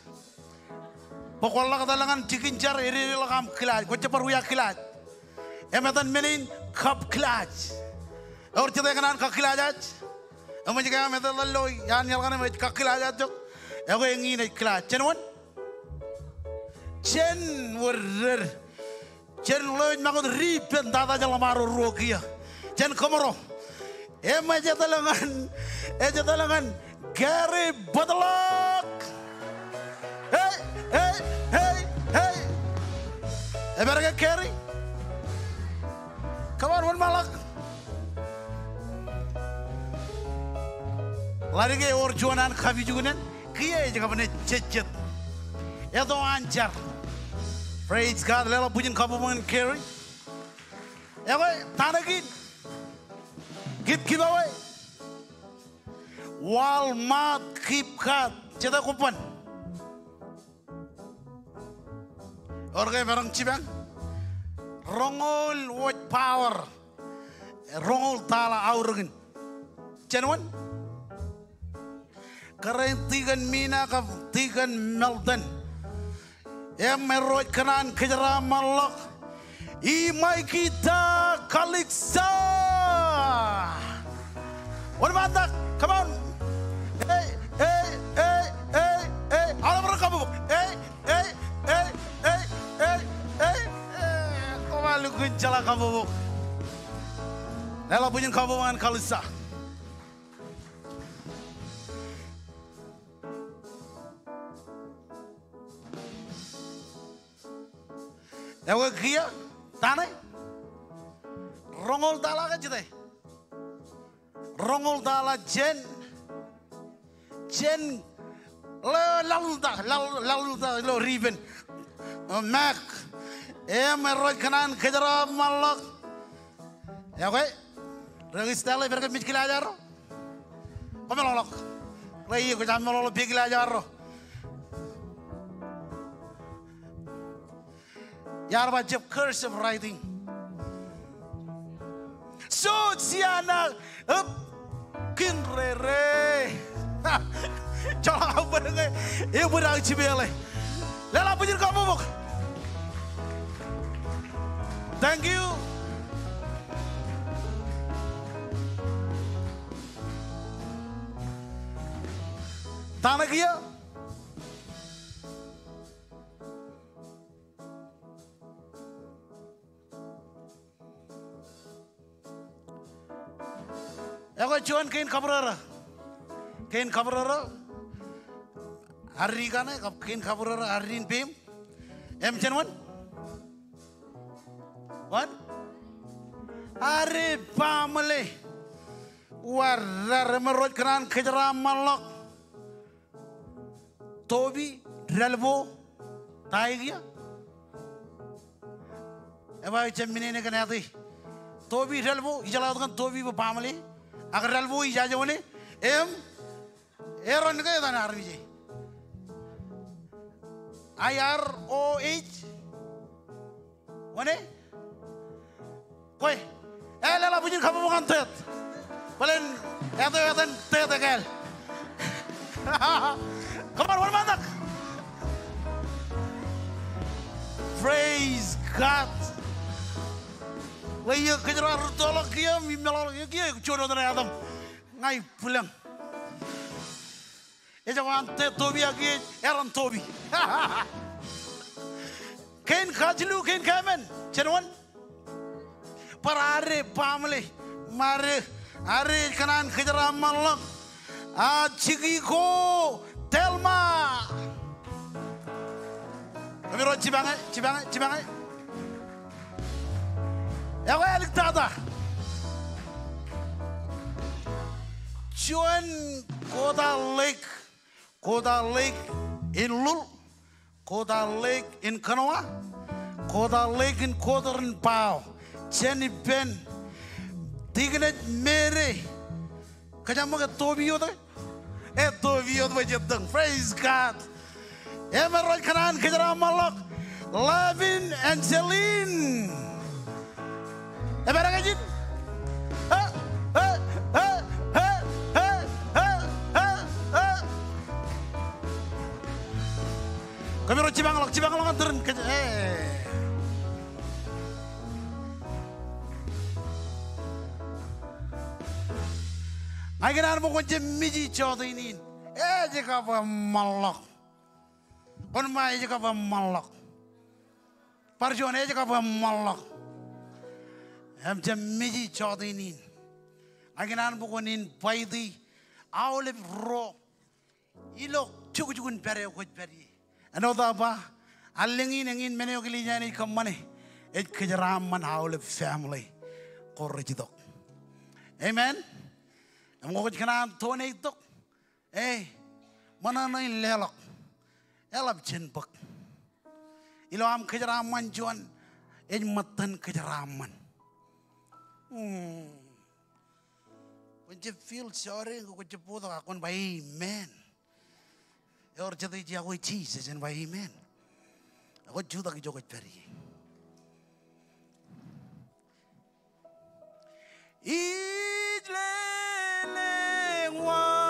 Bwe kwōn ḷak etal ñan jikin jar, ededeḷọk aṃ kilaaj. Kwōj jab bar wia kilaaj. Im etan men in kab kilaaj. Ewōr jete kōṇaan kakilaajaj? Eṃōj ke aṃ etetal ilo iaan iaḷ kaṇe im ej kakilaajajjok? Ekwe eñin ej kilaaj. Jān wōn? Jān wōr dān. Jān ḷeo ej make wōt ripen tata ḷōṃaro ruo kiiō. Jān kōṃro. Im ej etal ñan, ej etal ñan Gary Butlock. Hey, hey, hey, hey. Epād ke Gary? Come on, wōnṃaanḷọk. Ḷadik ewōr juon an kapijuknen, kiiō ej kab nejejjet. Eto an jar. Praise God. Leḷọk bwijin kabbokbok ñan Gary. Ekwe, ta ṇe kein? Give, give away. Walmart gift card. Jete kobban? Ewōr ke maroñ jipañ? Roñoul wōj power. Roñoul tala aorōkin. Jān wōn? Kōrā in Deacon Mina kab Deacon Melton. Im erro ej kōṇaan kōjeraaṃṃanḷọk Imaikita Kaliksa. Wōnṃaantak, come on. Kabbokbok. Leḷọk bwijin kabbokbok ñan Kalista. Ekwe kiiō, ta ṇe? Roñoul taḷa ke jete? Roñoul taḷa jān, jān ḷe, laḷ ta, laḷ, laḷ ta ilo ripen. Ṃaak. Im rej kōṇaan kōjeraaṃṃanḷọk. Ekwe, rej style e pād ke mej kilaaj arro. Kwōmeḷọkḷọk. Ḷe ie kwōj meḷọkḷọk pād kilaaj arro. Iar ba jab cursive writing. So, siana, ep, kinrere. Joḷọk aō bōd ñe, ebōd aō jipeeḷe. Leḷọk bwijin kabbokbok. Thank you. Ta ṇe kiiō? Ekwe juon kein kabūrōrō. Kein kabūrōrō. Addik kaṇe, kab kein kabūrōrō, addik in peiṃ. Im jān wōn? Wōn? Are baaṃle. Wōt ad im rej kōṇaan kōjeraaṃṃanḷọk. Topi, Dalbo, ta ekiiō? Eba jab minene kōn āt e. Topi, Dalbo, ijeḷā wōt kōn Topi bwe baaṃle. Ak Dalbo, ijaje wōne. Im, Aaron ke etan armej e? I R O H. Wōne? Kwe. E, leḷọk bwijin kabbokbok ñan Ted. Bōlen, etan, etan Ted ekāāl. Come on, wōnṃaantak. Praise God. Ḷe ie kōjeraaṃṃan rūttoḷọk kiiō, im meḷọkḷọk kiiō, juon wōt ṇe etaṃ. Ña ij bwilōñ. Ejako an Ted Topi ak ej Aaron Topi. Kein kajilu, kein kāmen, jān wōn? Bar are baaṃle, im are, are ej kōṇaan kōjeraaṃṃanḷọk. A, Jikiko Telma. Kōmro jipañe, jipañe, jipañe. Ekwe āliktata. Juon kota ḷeik, kota ḷeik in Lul, kota ḷeik in Kōnowa, kota ḷeik in Kōtōr in Bao. Jān ippān Tikōnōj Mere. Kōjeañ ṃōk e Topi wōt e? E Topi wōt bwe jej itok. Praise God. Im rej kōṇaan kōjeraaṃṃanḷọk Lavin Angeline. Epād ke ijin? E, e, e. Kōmro jipañḷọk, jipañḷọk ñan tōre in kōj, e. Ña ikōṇaan bwe kwōn jab miji jọteen in. Ej kab eṃṃanḷọk. Kwōn ba ej kab eṃṃanḷọk. Bar juon, ej kab eṃṃanḷọk. Im jab miji jọteen in. Ña ikōṇaan bwe kwōn invite aolep ro ilo jukjuk in pād eo kwōj pād ie. Āinwōt aō ba, allōñ in eñin men eo eklejia in ej kōṃṃane, ej kōjeraaṃṃan aolep family ko rej itok. Amen. Im kwōj kōṇaan donate tok. E, ṃōṇōṇō in leḷọk. Eḷap jān bōk. Ilo aṃ kōjeraaṃṃan juon, ej ṃōttan kōjeraaṃṃan. Hmm. Kwōn jab feel sorry, kwōn jab bōktok, ak kwōn ba amen. Ewōr jete ej iọkwe Jisōs en ba amen. Ak kwōj jutak ijo kwōj pād ie. Ij lelōñ waj.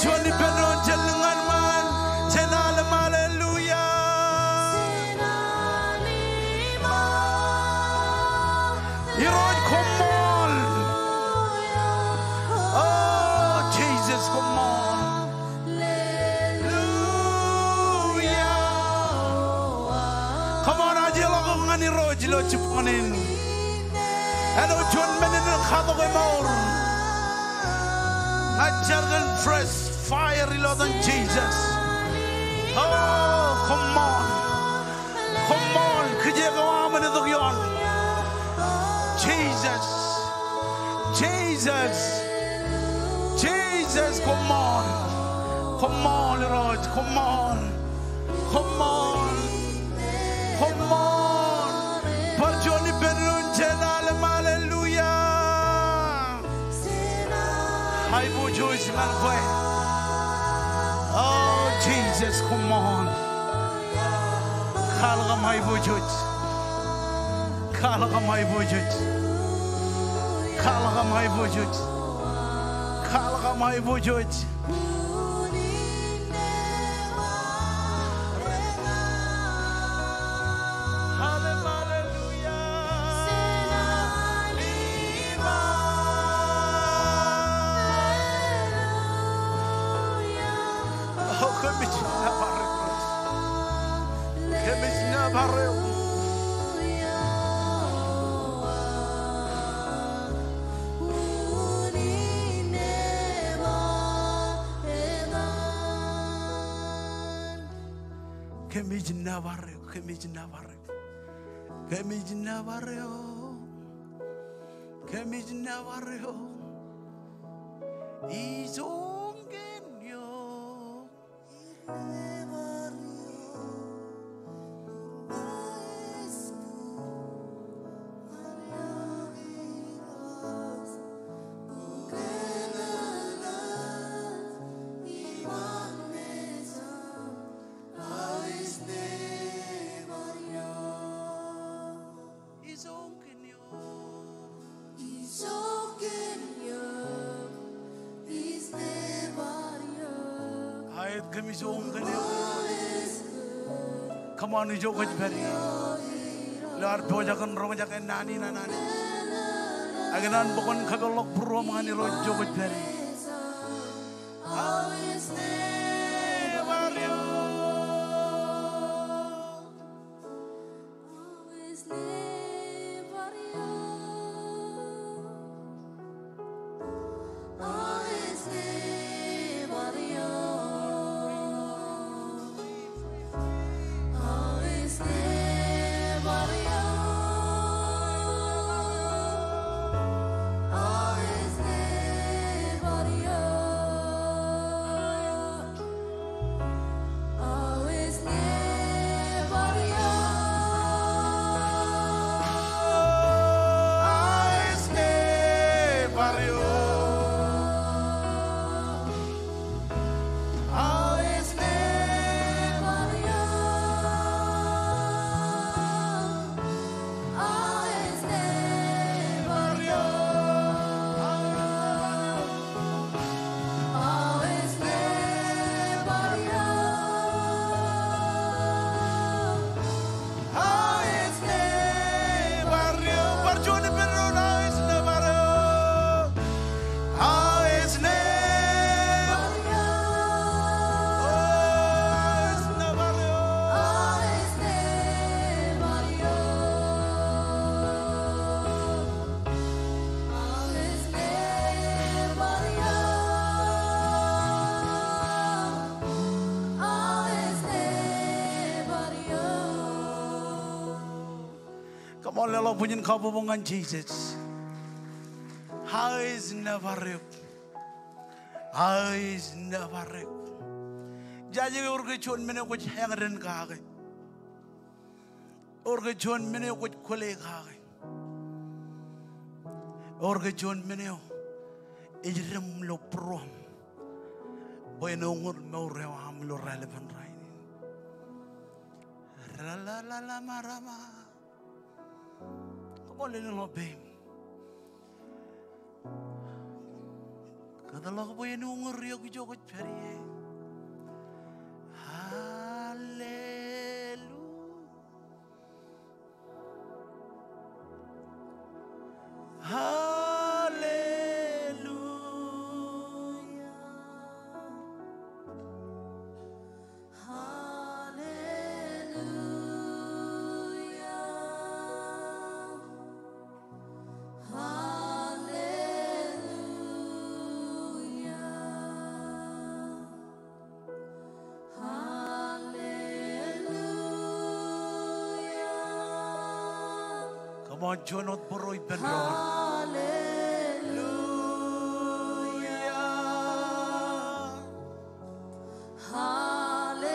Juon ippān doon jān lōñ ñan ṃaan, jen al im hallelujah. Irooj, koṃṃool. O Jisōs, koṃṃool. Hallelujah. Come on, ajeḷọk eok ñan Irooj ilo jibboñin. Āinwōt juon men in katok emour ñan jar kōn fresh fire ilo etan Jisōs. O, koṃṃool. Koṃṃool, kijeek eo aṃ en itok ioon. Jisōs. Jisōs. Jisōs, koṃṃool. Koṃṃool Irooj, koṃṃool. Koṃṃool. Koṃṃool. Bar juon ippān doon jān al im hallelujah. Aiboojoj ñan kwe. O Jisōs, koṃṃool. Kwaḷọk aṃ aiboojoj. Kwaḷọk aṃ aiboojoj. Kwaḷọk aṃ aiboojoj. Kwaḷọk aṃ aiboojoj. Hallelujah. O, kōmij nōbar eok. Kōmij nōbar eok. Kōmij nōbar eok, kōmij nōbar eok. Kōmij nōbar eok. Kōmij nōbar eok. Ijoñ kōn eok. Aet, kōmij ijoñ kōn eok. Come on, ijo kwōj pād ie ilo ad pojak in roñjake naan in an Anij. Ak ikōṇaan bwe kwōn kapeḷḷọk būruōṃ ñan Irooj, ijo kwōj pād ie. Come on, leḷọk bwijin kabbokbok ñan Jisōs. Aō ej nōbar eok. Aō ej nōbar eok. Ijaje ke ewōr ke juon men eo kwōj eñin kake. Ewōr ke juon men eo kwōj kwōle kake. Ewōr ke juon men eo ej deṃ ilo būruōṃ bwe en uñūr mour eo aṃ ilo raelepin rainin. Ralalalamaramā. Come on, leḷọk peim. Kōtḷọk bwe en uñūr eok ijo kwōj pād ie. Hallelujah. Hallelujah. Hallelujah. Hallelujah. Hallelujah. Come on, juon wōt bōro ippān doon. Hallelujah. Hallelujah.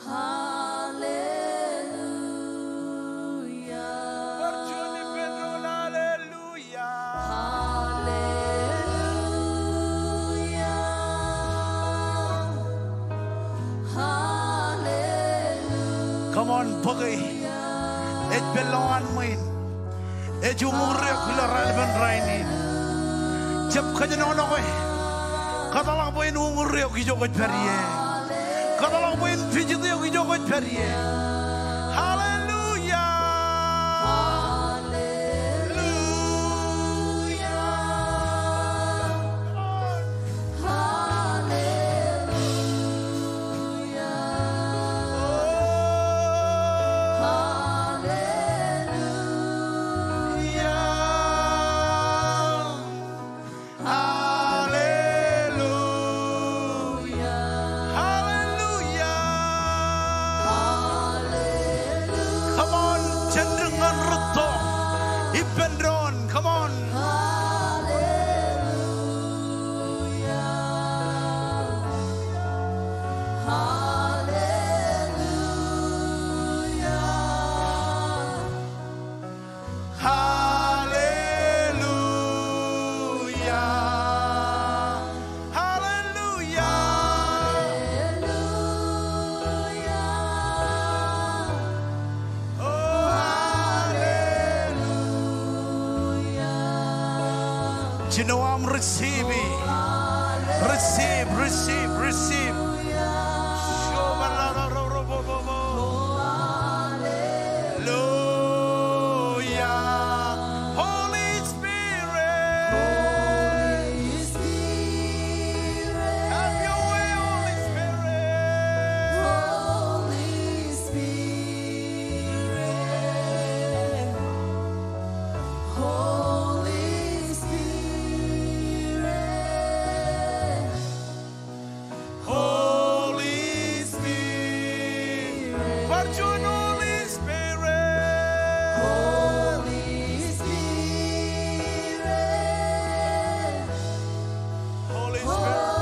Hallelujah. Bar juon ippān doon, hallelujah. Hallelujah. Hallelujah. Come on, bōke. Ej pād lowaan ṃwiin. Ej uñūr eok ilo raelepen rainin. Jab kōjenolọke. Kōtḷọk bwe en uñūr eok ijo kwōj pād ie. Kōtḷọk bwe en pijit eok ijo kwōj pād ie. Hallelujah. Hallelujah. Hallelujah. Hallelujah. Hallelujah. Hallelujah. Come on, jen dik ñan rūtto. Ippān doon, come on. Hallelujah. Hallelujah. Hallelujah. Hallelujah. Hallelujah. Oh, hallelujah. Jino aṃ receive. Receive, receive, receive. Hallelujah. Holy Spirit. Holy Spirit. Have your way, Holy Spirit. Holy Spirit. Holy Spirit. Holy Spirit. Bar juon, Holy Spirit. Holy Spirit. Holy Spirit,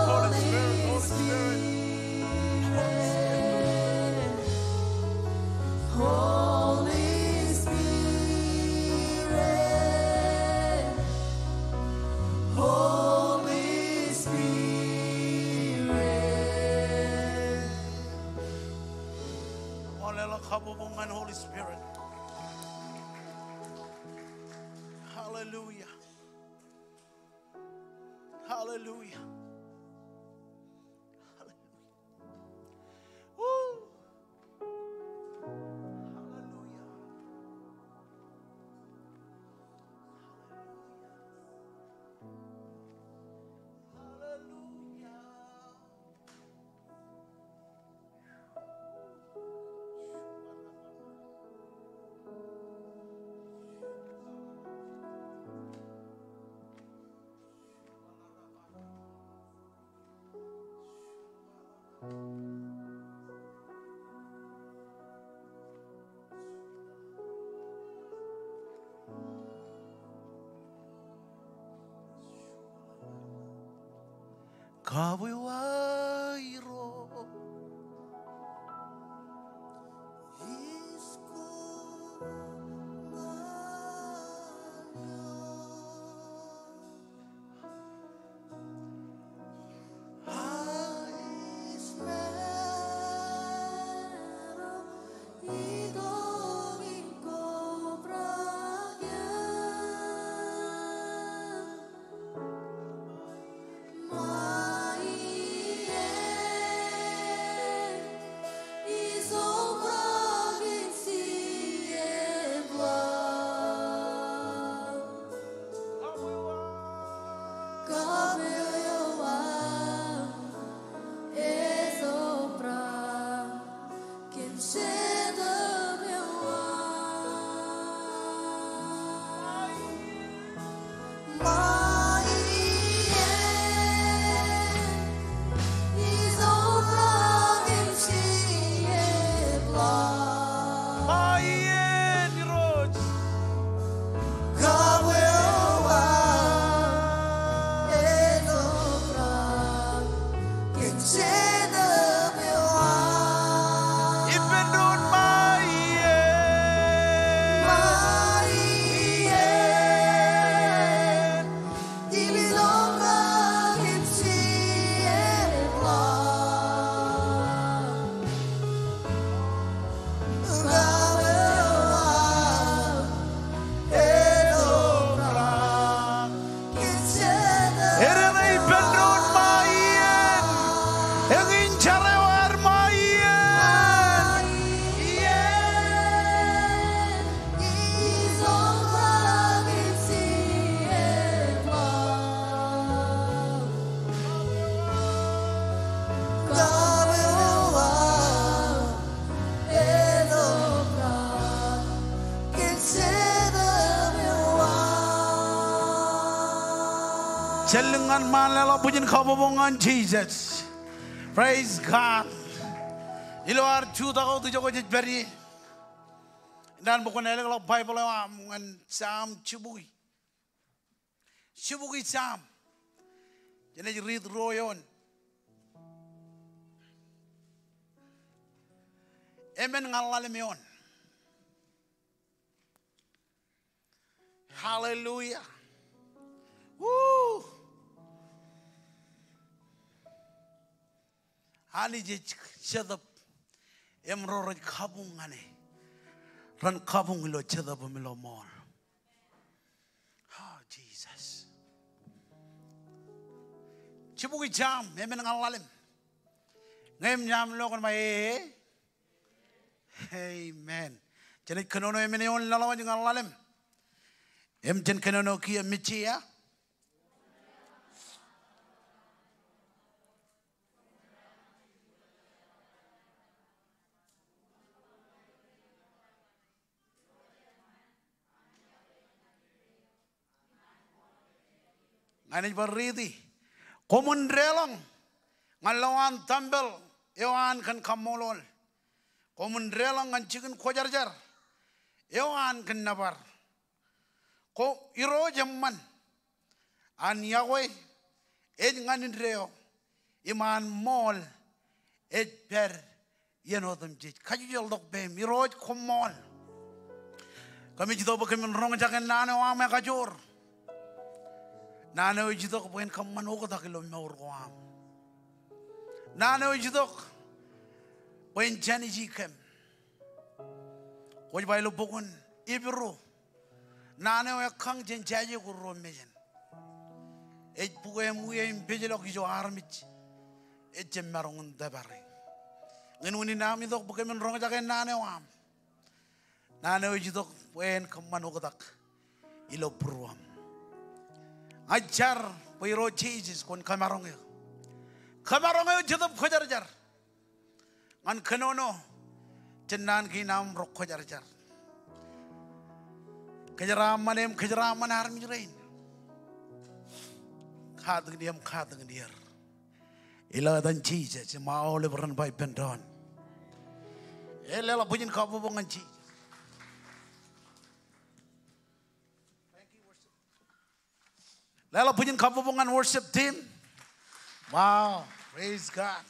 Holy Spirit, Holy Spirit. Holy Spirit. Holy Spirit. Holy Spirit. Wōnḷọk kabbokbok ñan Holy Spirit. Hallelujah. Hallelujah. Hallelujah. Woo. Hallelujah. Hallelujah. Hallelujah. Kabwe wa Irooj. Jen lōñ ñan ṃaan leḷọk bwijin kabbokbok ñan Jisōs. Praise God. Ilo ad jutak wōt ijoke jej pād ie, inaan bwe kwōn ālōkḷọk Baibōḷ eo aṃ ñan Sam jibukwi. Jibukwi Sam. Jenaaj riit ruo eoon. Emān ñan ḷalem eoon. Hallelujah. Woo. Anij ej Jetōb im ro rej kabuñ ñan e ren kabuñ ilo jetōb im ilo ṃool. Oh, Jesus. Jibukwi Sam, emān ñan ḷalem. Ñe eṃōj aṃ lo kwōn ba, ee. Amen. Jenaaj kōnono emān eoon laḷwaj ñan ḷalem. Im jen kōnono kiiō, Messiah. Ña ij bar riiti. Koṃwin deḷọñ ñan lowaan tempel eo an kōn kaṃṃoolol. Koṃwin deḷọñ ñan jikin kwōjarjar eo an kōn nōbar. Ko Irooj eṃṃan an yokwe ej ñan indeeo im an ṃool ej pād iien otemjej. Kajjojo ḷọk peiṃ, Irooj koṃṃool. Kōmij itok bwe kōmin roñjake naan eo aṃ ekajoor. Naan eo ej itok bwe en kōṃṃan oktak ilo mour ko am. Naan eo ej itok bwe en jāniji kōm. Kwōj ba ilo bok in Hibru, naan eo ekkañ jān jāje ko ruo mejān. Ej bukwe im wie im pejlọk ijo armej ejjab maroñ in tōpare. Ñan unin am itok bwe kōmin roñjake naan eo aṃ. Naan eo ej itok bwe en kōṃṃan oktak ilo būruōm. Ña ij jar bwe Irooj Jisōs kwōn kōmaroñ eō. Kōmaroñ eō Jetōb Kwōjarjar ñan kōnono jān naan kein aṃ ro kwōjarjar. Kōjeraaṃṃan im kōjeraaṃṃan armej rein. Katakin im katakin er. Ilo etan Jisōs im aolep ren ba ippān doon, e, leḷọk bwijin kabbokbok ñan Jisōs. Leḷọk bwijin kabbokbok ñan worship team. Wow, praise God.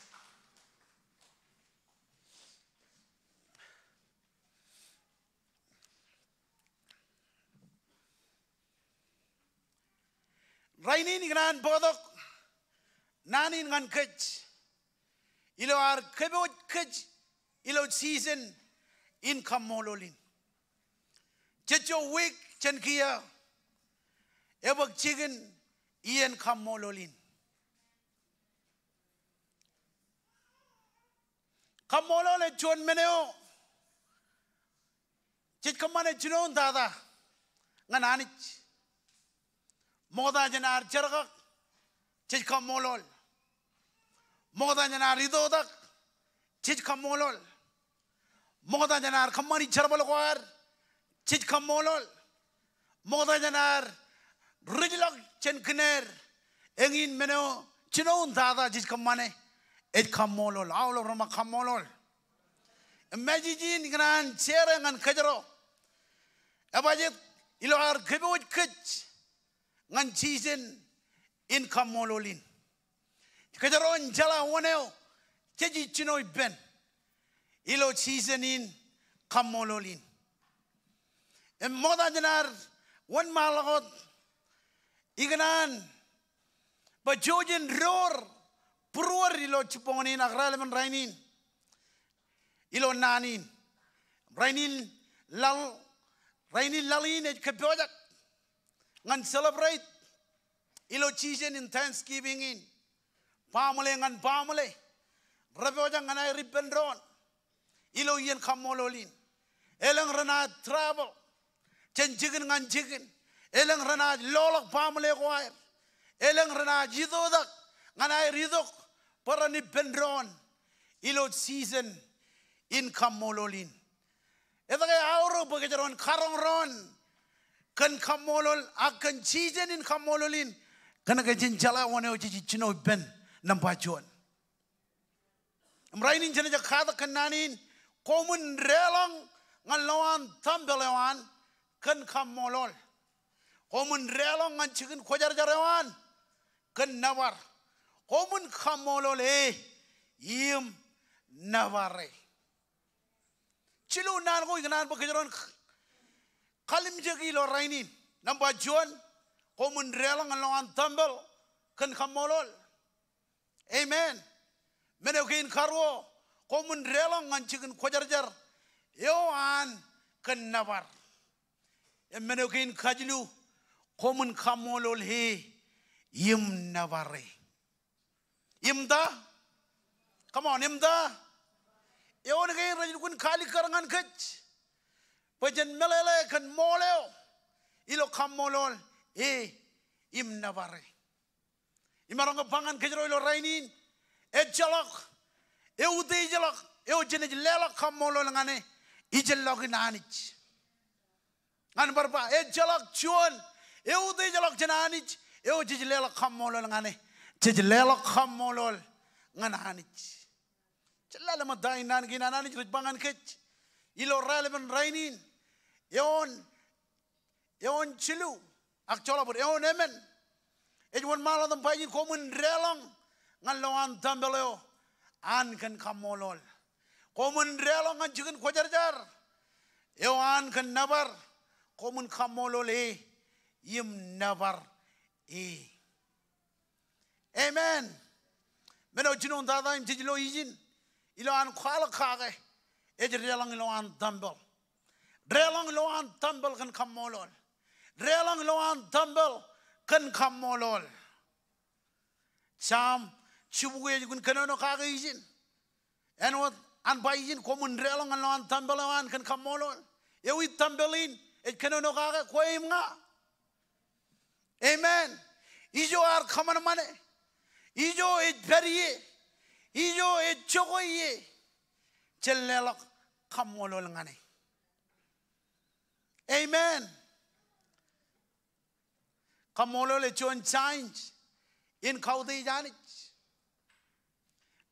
Rainin ikōṇaan bōktok naan in ñan kōj ilo ad kōpooj kōj ilo season in kaṃṃoolol in. Jejjo wiik jān kiiō ebōk jikin iien kaṃṃoolol in. Kaṃṃoolol ej juon men eo jej kōṃṃane jinoin tata ñan Anij. Ṃokta jān ad jerkak, jej kaṃṃoolol. Ṃokta jān ad itoitak, jej kaṃṃoolol. Ṃokta jān ad kōṃṃani jerbal ko ad, jej kaṃṃoolol. Ṃokta jān ad rijḷọk jān kined, eñin men eo jinoin tata jej kōṃṃane, ej kaṃṃoolol. Aolep ren ba kaṃṃoolol. Im message in ikōṇaan share ñan kōjro. Ebajet ilo ad kōpooj kōj ñan season in kaṃṃoolol in. Kōjro en jeḷā wōn eo jej jino ippān ilo season in kaṃṃoolol in. Im ṃokta jān ad wōnṃaanḷọk wōt, ikōṇaan bwe jouj in door būruod ilo jibboñōn in ak raelepen rainin ilo naan in. Rainin laḷ, rainin laḷ in ej kōppojak ñan celebrate ilo season in Thanksgiving in. Baaṃle ñan baaṃle rej pojak ñan aer ippān doon ilo iien kaṃṃoolol in. Elōñ renaaj travel jān jikin ñan jikin. Elōñ renaaj loḷọk baaṃle ko aer. Elōñ renaaj itoitak ñan aer itok bwe ren ippān doon ilo season in kaṃṃoolol in. Etke aorōk bwe kōjro en karoñroñ kōn kaṃṃoolol ak kōn season in kaṃṃoolol in? Kōn ke jen jeḷā wōn eo jej jino ippān nōṃba juon. Im rainin jenaaj katak kōn naan in, koṃwin deḷọñ ñan lowaan tempel eo an kōn kaṃṃoolol. Koṃwin deḷọñ ñan jikin kwōjarjar eo an kōn nōbar. Koṃwin kaṃṃoolol e im nōbar e. Jilu naan ko ikōṇaan bwe kōjro en kalimjeki ilo rainin. Nōṃba juon, koṃwin deḷọñ ñan lowaan tempel kōn kaṃṃoolol. Amen. Men eo kein karuo, koṃwin deḷọñ ñan jikin kwōjarjar eo an kōn nōbar. Im men eo kein kajilu, koṃwin kaṃṃoolol e im nōbar e. Im ta? Come on, im ta? Eoon kein rej lukkuun kaalikkar ñan kōj bwe jen meḷeḷe kōn ṃool eo ilo kaṃṃoolol e im nōbar e. Imaroñ ke ba ñan kōjro ilo rainin, ejjeḷọk eutiejḷọk eo jenaaj leḷọk kaṃṃoolol ñan e ijellọkin Anij. Ñan bar ba, ejjeḷọk juon eutiejḷọk jān Anij eo jej leḷọk kaṃṃoolol ñan e. Jej leḷọk kaṃṃoolol ñan Anij. Jen lale ṃōk ta in naan kein an Anij rej ba ñan kōj ilo raelepen rainin. Eoon, eoon jilu, ak joḷọk bōd, eoon emān. Ej wōnṃaanḷọk im ba ijin, koṃwin deḷọñ ñan lowaan tempel eo an kōn kaṃṃoolol. Koṃwin deḷọñ ñan jikin kwōjarjar eo an kōn nōbar. Koṃwin kaṃṃoolol e im nōbar e. Amen. Men eo jinoin tata im jej lo ijin ilo an kwaḷọk kake ej deḷọñ ilowaan tempel. Deḷọñ ilowaan tempel kōn kaṃṃoolol. Deḷọñ ilowaan tempel kōn kaṃṃoolol. Sam jibukwi ej lukkuun kōnono kake ijin. Āinwōt an ba ijin, koṃwin deḷọñ ñan lowaan tempel eo an kōn kaṃṃoolol. Ewi tempel in ej kōnono kake? Kwe im ña. Amen. Ijo ear kōṃanṃane. Ijo ej pād ie. Ijo ej jokwe ie. Jen leḷọk kaṃṃoolol ñan e. Amen. Kaṃṃoolol ej juon sign in kautiej Anij.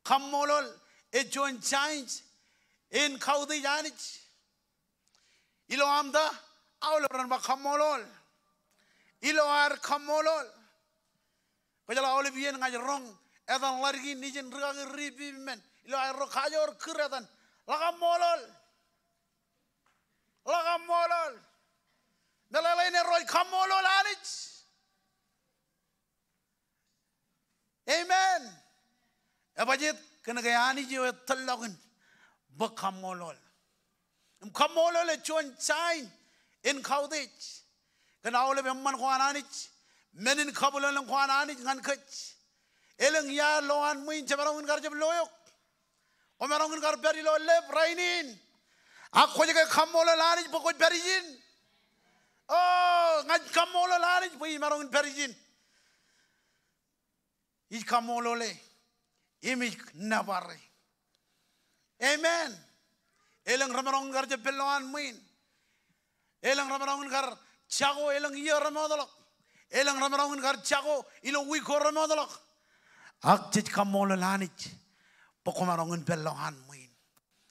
Kaṃṃoolol ej juon sign in kautiej Anij. Ilo aṃ ta? Aolep ren ba kaṃṃoolol. Ilo ad kaṃṃoolol. Kwōjeḷā aolep iien ña ij roñ etan ḷaddik in ijin rikaki ri pipimān. Ilo aerro kajoor kūr etan, ḷak kaṃṃoolol. Ḷak kaṃṃoolol. Meḷeḷein erro ej kaṃṃoolol Anij. Amen. Ebajjeet? Kōn ke Anij eo etōllọkin bwe kaṃṃoolol. Im kaṃṃoolol ej juon sign in kautiej. Kōn aolep eṃṃan ko an Anij, men in kabwilōñlōñ ko an Anij ñan kōj. Elōñ iaad lowaan ṃwiin jemaroñ in kar jab lo eok. Kwōmaroñ in kar pād ilo lab rainin. Ak kwōj ke kaṃṃoolol Anij bwe kwōj pād ijin? O, ña ij kaṃṃoolol Anij bwe imaroñ in pād ijin. Ij kaṃṃoolol e im ij nōbar e. Amen. Elōñ remaroñ in kar jab pād lowaan ṃwiin. Elōñ remaroñ in kar jako elōñ iiō remootḷọk. Elōñ remaroñ in kar jako ilo wiik ko remootḷọk. Ak jej kaṃṃoolol Anij bwe kwōmaroñ in pād lowaan ṃwiin.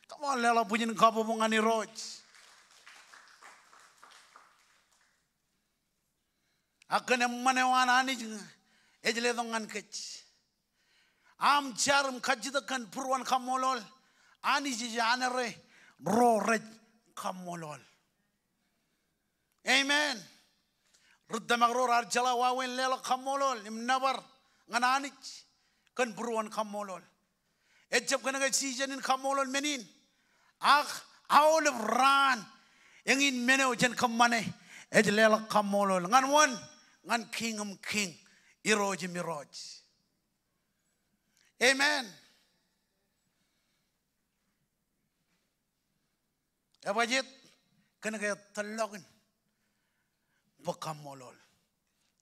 Come on, leḷọk bwijin kabbokbok ñan Irooj. Ak kōn eṃṃan eo an Anij ej letok ñan kōj. Aṃ jar im kajjitōk kōn būruon kaṃṃoolol, Anij ej anere ro rej kaṃṃoolol. Amen. Ri tōmak ro raar jeḷā wāween leḷọk kaṃṃoolol im nōbar ñan Anij kōn būruon kaṃṃoolol. Ejjab kōnke season in kaṃṃoolol men in. Ak aolep raan eñin men eo jen kōṃṃane ej leḷọk kaṃṃoolol. Ñan wōn? Ñan Kiiñ in kiiñ, Irooj in irooj. Amen. Ebajjeet? Kōnke etōllọkin bwe kaṃṃoolol.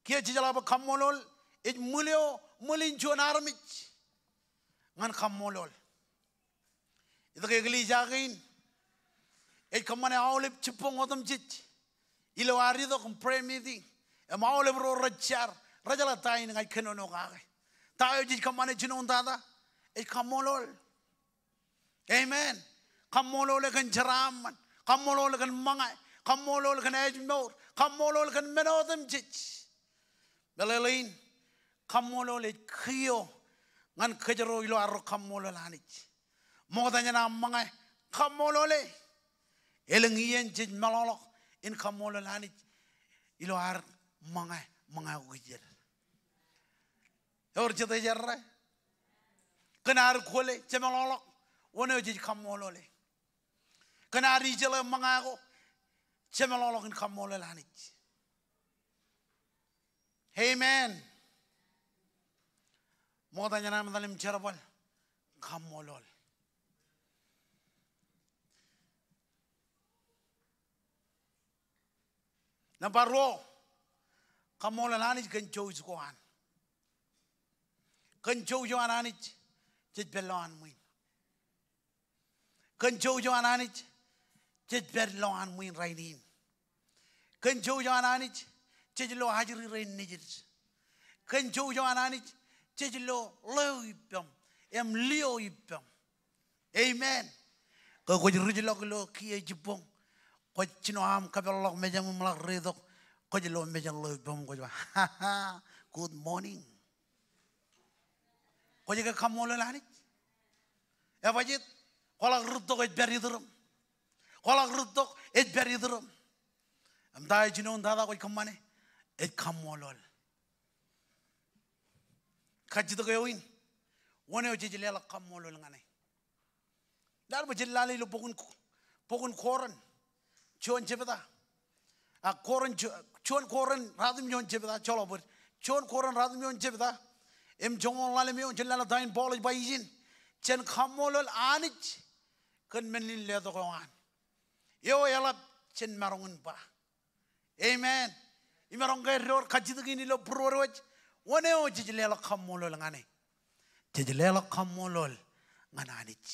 Kiiō jejeḷā bwe kaṃṃoolol ej ṃwiin eo, ṃwiin in juon armej ñan kaṃṃoolol. Itok eklejia kein ej kōṃṃane aolep jibboñ otemjej ilo ad itok im prayer meeting. Im aolep ro rej jar Rejeḷā ta in ña ij kōnono kake. Ta eo jej kōṃṃane jinoin tata? Ej kaṃṃoolol. Amen. Kaṃṃoolole kōn jeraaṃṃan. Kaṃṃoolole kōn ṃōñā. Kaṃṃoolole kōn ājmour. Kaṃṃoolole kōn men otemjej. Meḷeḷein, kaṃṃoolol ej kiiō ñan kōjro ilo arro kaṃṃoolol Anij. Ṃokta jān aṃ ṃōñā, kaṃṃoolole. Elōñ iien jej meḷọkḷọk in kaṃṃoolol Anij ilo ad ṃōñā, ṃōñā ko kijer. Ewōr jete ej errā? Kōn ad kwōle, jemeḷọkḷọk, wōn eo jej kaṃṃoolole? Kōn ad ijeḷā ṃōñā ko, jemeḷọkḷọk in kaṃṃoolol Anij. Amen. Ṃokta jān aṃ etal im jerbal, kaṃṃoolol. Nōṃba ruo, kaṃṃoolol Anij kōn jouj ko an. Kōn jouj eo an Anij jej pād ilowaan ṃwiin. Kōn jouj eo an Anij jej pād ilowaan ṃwiin rainin. Kōn jouj eo an Anij jej lo ajri rein nejid. Kōn jouj eo an Anij jej lo ḷeo ippaṃ im lio ippaṃ. Amen. Ke kwōj ruj ḷọk ilo kiiō jibboñ, kwōj jino aṃ kōpeḷḷọk mejaṃ im ḷak reitok, kwōj lo mejān ḷeo ippaṃ, kwōj ba, "Ha, ha, good morning." Kwōj ke kaṃṃoolol Anij? Ebajet, kwaḷọk rūttok ej pād itūrūṃ. Kwaḷọk rūttok ej pād itūrūṃ. Im ta eo jinoin tata kwōj kōṃṃane? Ej kaṃṃoolol. Kajjitōk eo in, wōn eo jej leḷọk kaṃṃoolol ñan e? Ḷaḷ bwe jen lale ilo bok in, bok in Korint, juon jebta. A Korint, ju-, juon Korint, ruatimjuon jebta, joḷọk bōd. Juon Korint, ruatimjuon jebta. Im joñoul ḷalem eo, jen lale ta in Paul ej ba ijin. Jen kaṃṃoolol Anij kōn men in letok eo an. Eo eḷap jān maroñ in ba. Amen. Imaroñ ke eddoor kajjitōk in ilo būruod wōj, wōn eo jej leḷọk kaṃṃoolol ñan e? Jej leḷọk kaṃṃoolol ñan Anij.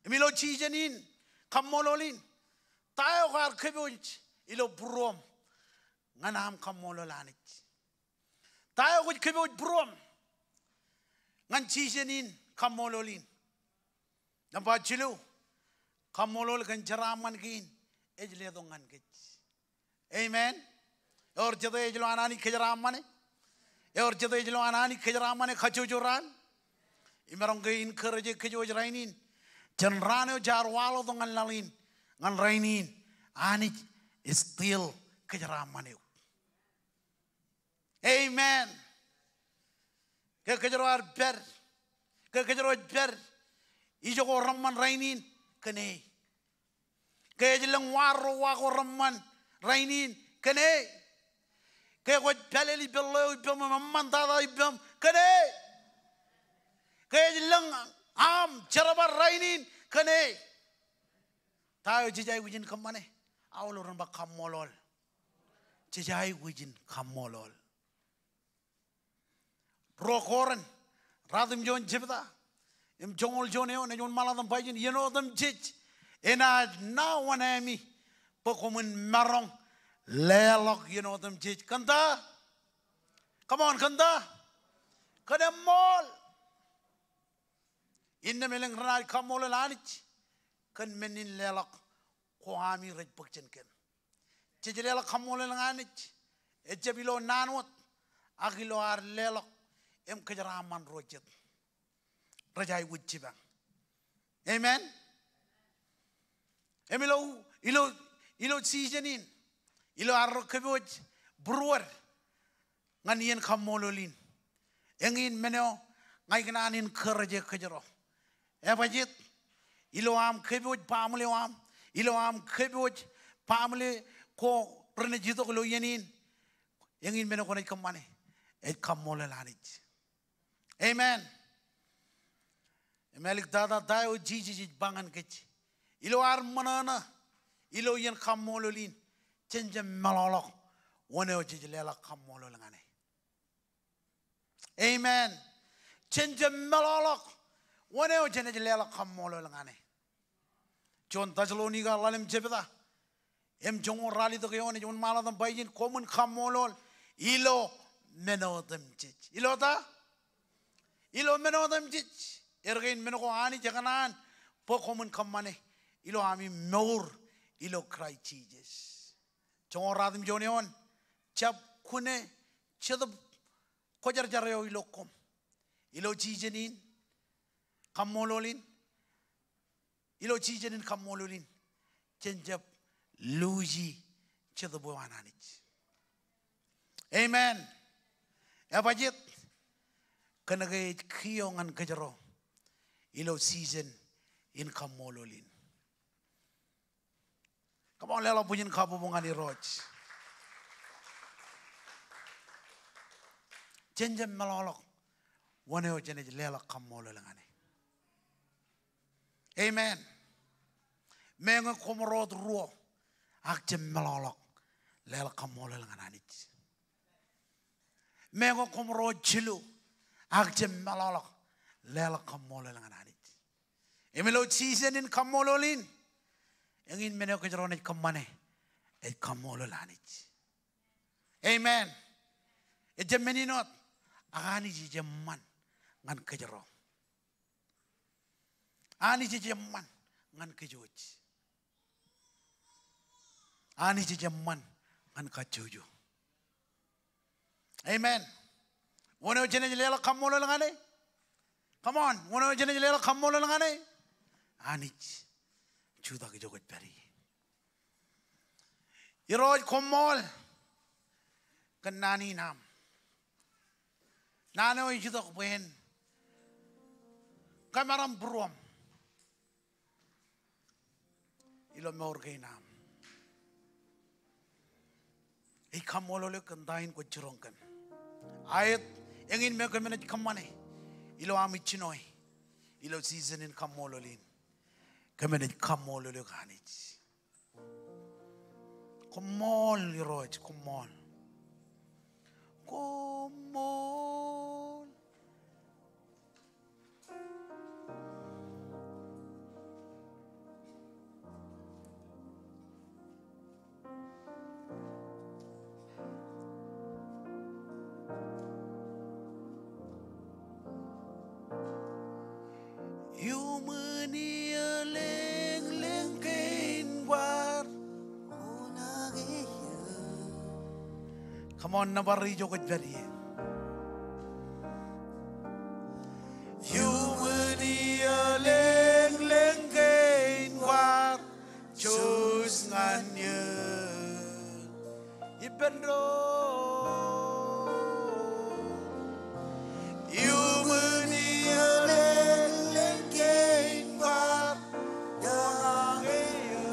Im ilo season in, kaṃṃoolol in, ta eo kwaar kōpooj ilo būruōṃ ñan aṃ kaṃṃoolol Anij? Ta eo kwōj kōpooj būruōṃ ñan season in kaṃṃoolol in? Nōṃba jilu, kaṃṃoolol kōn jeraaṃṃan kein ej letok ñan kōj. Amen. Ewōr jete ej lo an Anij kōjeraaṃṃane? Ewōr jete ej lo an Anij kōjeraaṃṃane kajjojo raan? Imaroñ ke encourage kōj wōj rainin. Jān raan eo jaar waḷọktok ñan laḷ in, ñan rainin, Anij ej still kōjeraaṃṃan eok. Amen. Ke kōjro ar pād, ke kōjro ej pād ijoko reṃṃan rainin, kōn e. Ke ej lōñ wa ro wa ko reṃṃan rainin, kōn e. Ke kwōj pālele ippān ḷeo ippaṃ im eṃṃantata ippaṃ, kōn e. Ke ej lōñ aṃ jerbal rainin, kōn e. Ta eo jej aikuj in kōṃṃane? Aolep ren ba kaṃṃoolol. Jej aikuj in kaṃṃoolol. Ruo Korint, ruatimjuon jebta im joñoul juon eoon ej wōnṃaanḷọk im ba ijin, iien otemjej enaaj ṇa wōṇāmi bwe koṃwin maroñ leḷọk iien otemjej. Kōn ta? Come on, kōn ta? Kōn eṃṃool. Innām elōñ renaaj kaṃṃoolol Anij kōn men in leḷọk ko ami rej bōk jān kōm. Jej leḷọk kaṃṃoolol ñan Anij ejjab ilo naan wōt, ak ilo ad leḷọk im kōjeraaṃṃan ro jet rej aikuj jipañ. Amen. Im ilo, ilo, ilo season in, ilo arro kōpooj būruod ñan iien kaṃṃoolol in, eñin men eo ña ikōṇaan encourage kōjro. Ebajet, ilo aṃ kōpooj baaṃle eo aṃ, ilo aṃ kōpooj baaṃle ko renaaj itok ilo iien in, eñin men eo kwōnaaj kōṃṃane? Ej kaṃṃoolol Anij. Amen. Im āliktata, ta eo Jisōs ej ba ñan kōj? Ilo ad ṃōṇōṇō ilo iien kaṃṃoolol in, jen jab meḷọkḷọk wōn eo jej leḷọk kaṃṃoolol ñan e. Amen. Jen jab meḷọkḷọk wōn eo jenaaj leḷọk kaṃṃoolol ñan e. Juon Tessalonika ḷalem jebta im joñoul ralitōk eoon ej wōnṃaanḷọk im ba ijin, koṃwin kaṃṃoolol ilo men otemjej. Ilo ta? Ilo men otemjej. Erkein men ko Anij ekōṇaan bwe koṃwin kōṃṃane ilo ami mour ilo Kraist Jisōs. Joñoul ratimjuon eoon, jab kune Jetōb Kwōjarjar eo ilo koṃ ilo season in kaṃṃoolol in. Ilo season in kaṃṃoolol in, jen jab luuji Jetōb eo an Anij. Amen. Ebajjeet? Kōnke ej kiiō ñan kōjro ilo season in kaṃṃoolol in. Come on, leḷọk bwijin kabbokbok ñan Irooj. Jen jab meḷọkḷọk wōn eo jenaaj leḷọk kaṃṃoolol ñan e. Amen. Meñe koṃro wōt ruo ak jab meḷọkḷọk leḷọk kaṃṃoolol ñan Anij. Meñe koṃro wōt jilu ak jab meḷọkḷọk leḷọk kaṃṃoolol ñan Anij. Im ilo season in kaṃṃoolol in, eñin men eo kōjro naaj kōṃṃane, ej kaṃṃoolol Anij. Amen. Ejjab men in wōt, ak Anij ej eṃṃan ñan kōjro. Anij ej eṃṃan ñan kōj wōj. Anij ej eṃṃan ñan kajjojo. Amen. Wōn eo jenaaj leḷọk kaṃṃoolol ñan e? Come on. Wōn eo jenaaj leḷọk kaṃṃoolol ñan e? Anij. Jutak ijo kwōj pād ie. Irooj, koṃṃool kōn naan in aṃ. Naan eo ej itok bwe en kōmaroñ būruōm ilo mour kein aṃ. Ij kaṃṃoolol eok kōn ta in kwōj jiroñ kōn. Aet, eñin me kōm naaj kōṃṃane ilo ami jinoe ilo season in kaṃṃoolol in. Kōm naaj kaṃṃoolol eok Anij. Koṃṃool Irooj, koṃṃool. Koṃṃool. Iuṃwin iiō lōñlōñ kein kwaar. Come on, nōbar ijo kwōj pād ie. Iuṃwin iiō lōñlōñ kein kwaar. Jouj ñan eō. Ippān doon. Iuṃwin iiō lōñlōñ kein kwaar. Iuṃwin iiō.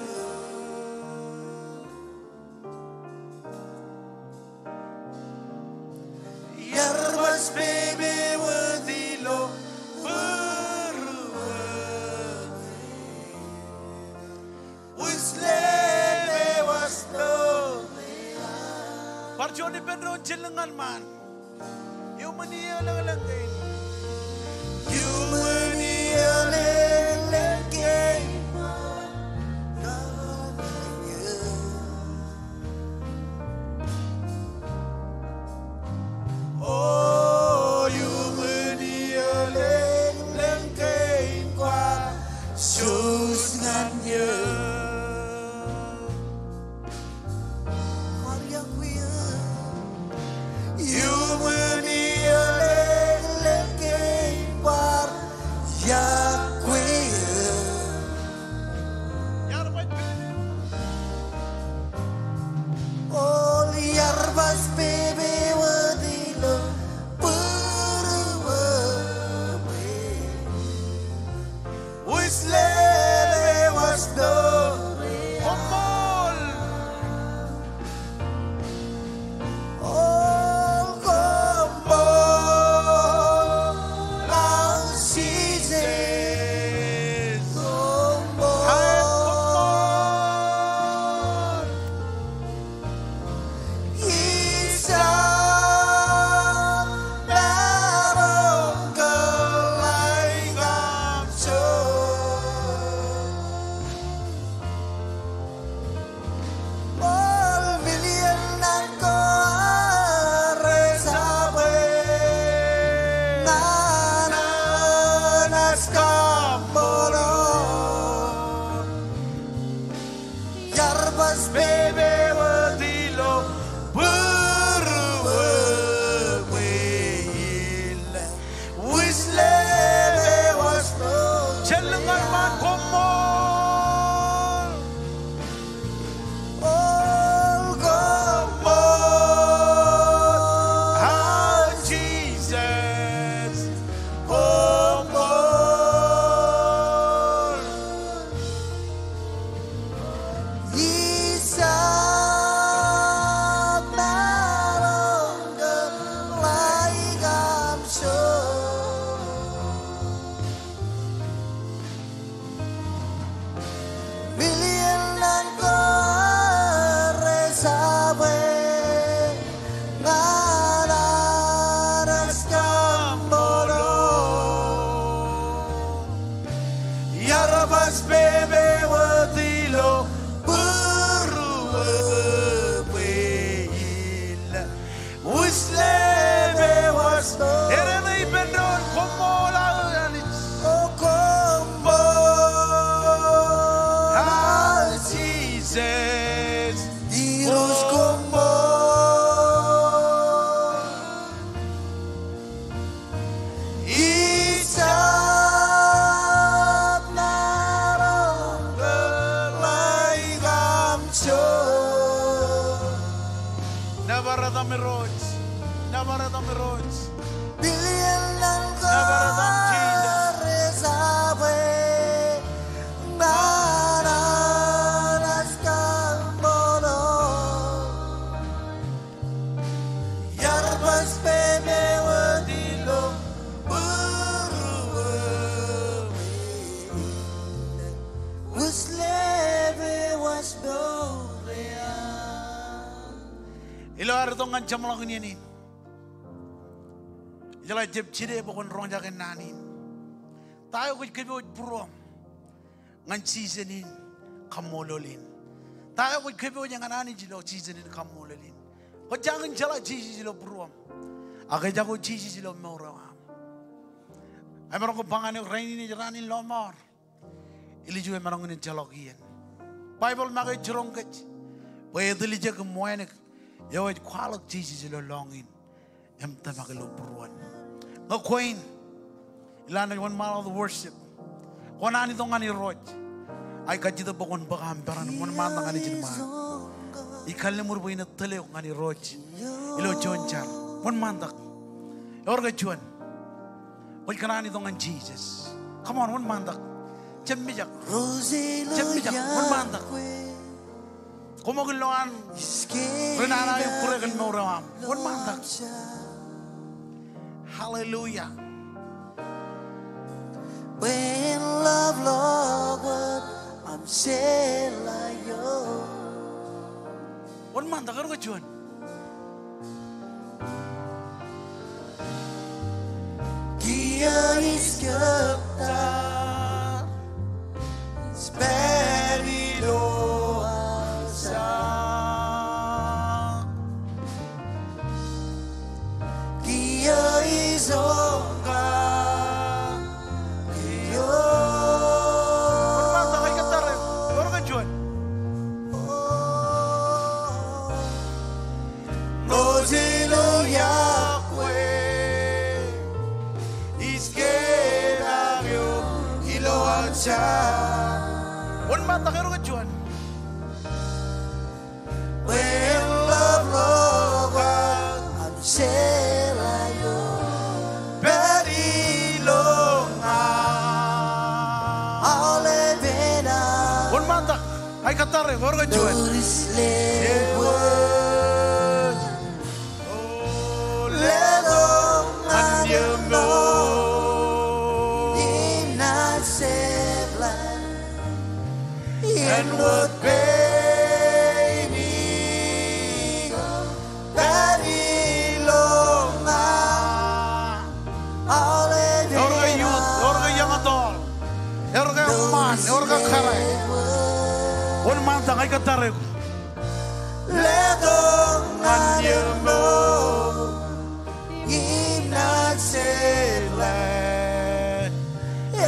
Iar baj pepe wōt ilo būruō. Bar juon ippān doon jilñan ṃaan. Iuṃwin iiō lōñlōñ kein. Iuṃwin iiō lōñlōñ kein. O iuṃwin iiō lōñlōñ kein kwaar. Jouj ñan eō. Iuṃwin iiō lōñlōñ kein kwaar. Jen lōñ ñan ṃaan, koṃṃool. Koṃṃool, ah, Jisōs, koṃṃool. Ijo maroñ kōn ḷaik aṃ jar. Million naan ko rej jab ñan Anij kaṃṃoolol. Iar baj pepe wōt ilo būruō bwe in Wūj lepe wōj. Eñin ippān doon, koṃṃool aō Anij. O koṃṃool aō Jisōs. Irooj koṃṃool. Ij jab maroñ kōn ḷaik aṃ jar. Nōbar etaṃ Irooj. Nōbar etaṃ Irooj. Billion naan ko Nōbar etaṃ Jisōs. Rej jab ñan Anij kaṃṃoolol. Iar baj pepe wōt ilo būruō bwe in wūj lepe wōj mour eo aṃ. Ilo ad itok ñan jeṃḷọkin iien in, ijeḷā jab jide bwe kwōn roñjake naan in. Ta eo kwōj kōpooj būruōṃ ñan season in kaṃṃoolol in? Ta eo kwōj kōpooj ñan Anij ilo season in kaṃṃoolol in? Kwō jañin jeḷā Jisōs ilo būruōṃ, ak ejako Jisōs ilo mour eo aṃ. Emaroñ ke ba ñan eok, rainin ej raan in lọmọọr. Ilo juon emaroñ in ejjeḷọk iien. Baibōḷ make ej jiroñ kōj bwe etiljek im wānōk eo ej kwaḷọk Jisōs ilo lọñiin im tōmak ilo būruon. Ñe kwe in, ilo an wōnṃaanḷọk worship, kwō naan itok ñan Irooj, ak ij kajjitōk bwe kwōn bōk aṃ peran im wōnṃaantak ñan ijin ṃaan. Ij kalliṃur bwe in tōl eok ñan Irooj ilo juon jar. Wōnṃaantak. Ewōr ke juon kwōj kōṇaan itok ñan Jisōs? Come on, wōnṃaantak. Jab mijak. Jab mijak. Wōnṃaantak. Koṃ ilo an ri nana eo kure kōn mour eo aṃ. Wōnṃaantak. Hallelujah. Wōnṃaantak, ewōr ke juon? Kiiō ij kōkta, ij pād ilo aō jar. Kiiō ij oñka, kiiō. Wōnṃaantak, ij kōttar eok. Ewōr ke juon? Ṃool ilo iọkwe, ij kōttar eok ilo aō jar. Wōnṃaantak, ewōr ke juon? Bwe en ḷapḷọk aō jeḷā eo pād ilo ña. Aolepān aō. Wōnṃaantak. Ij kōttar eok, ewōr ke juon? Notice le wōt. O letok ñan iō mour. Inaaj jepḷaak. Āinwōt pein eo pād ilo ña. Ewōr ke youth, ewōr ke young adult, ewōr ke eṃṃaan, ewōr ke kōrā. Wōnṃaantak, ij kōttar eok. Letok ñan iō mour. Inaaj jepḷaak.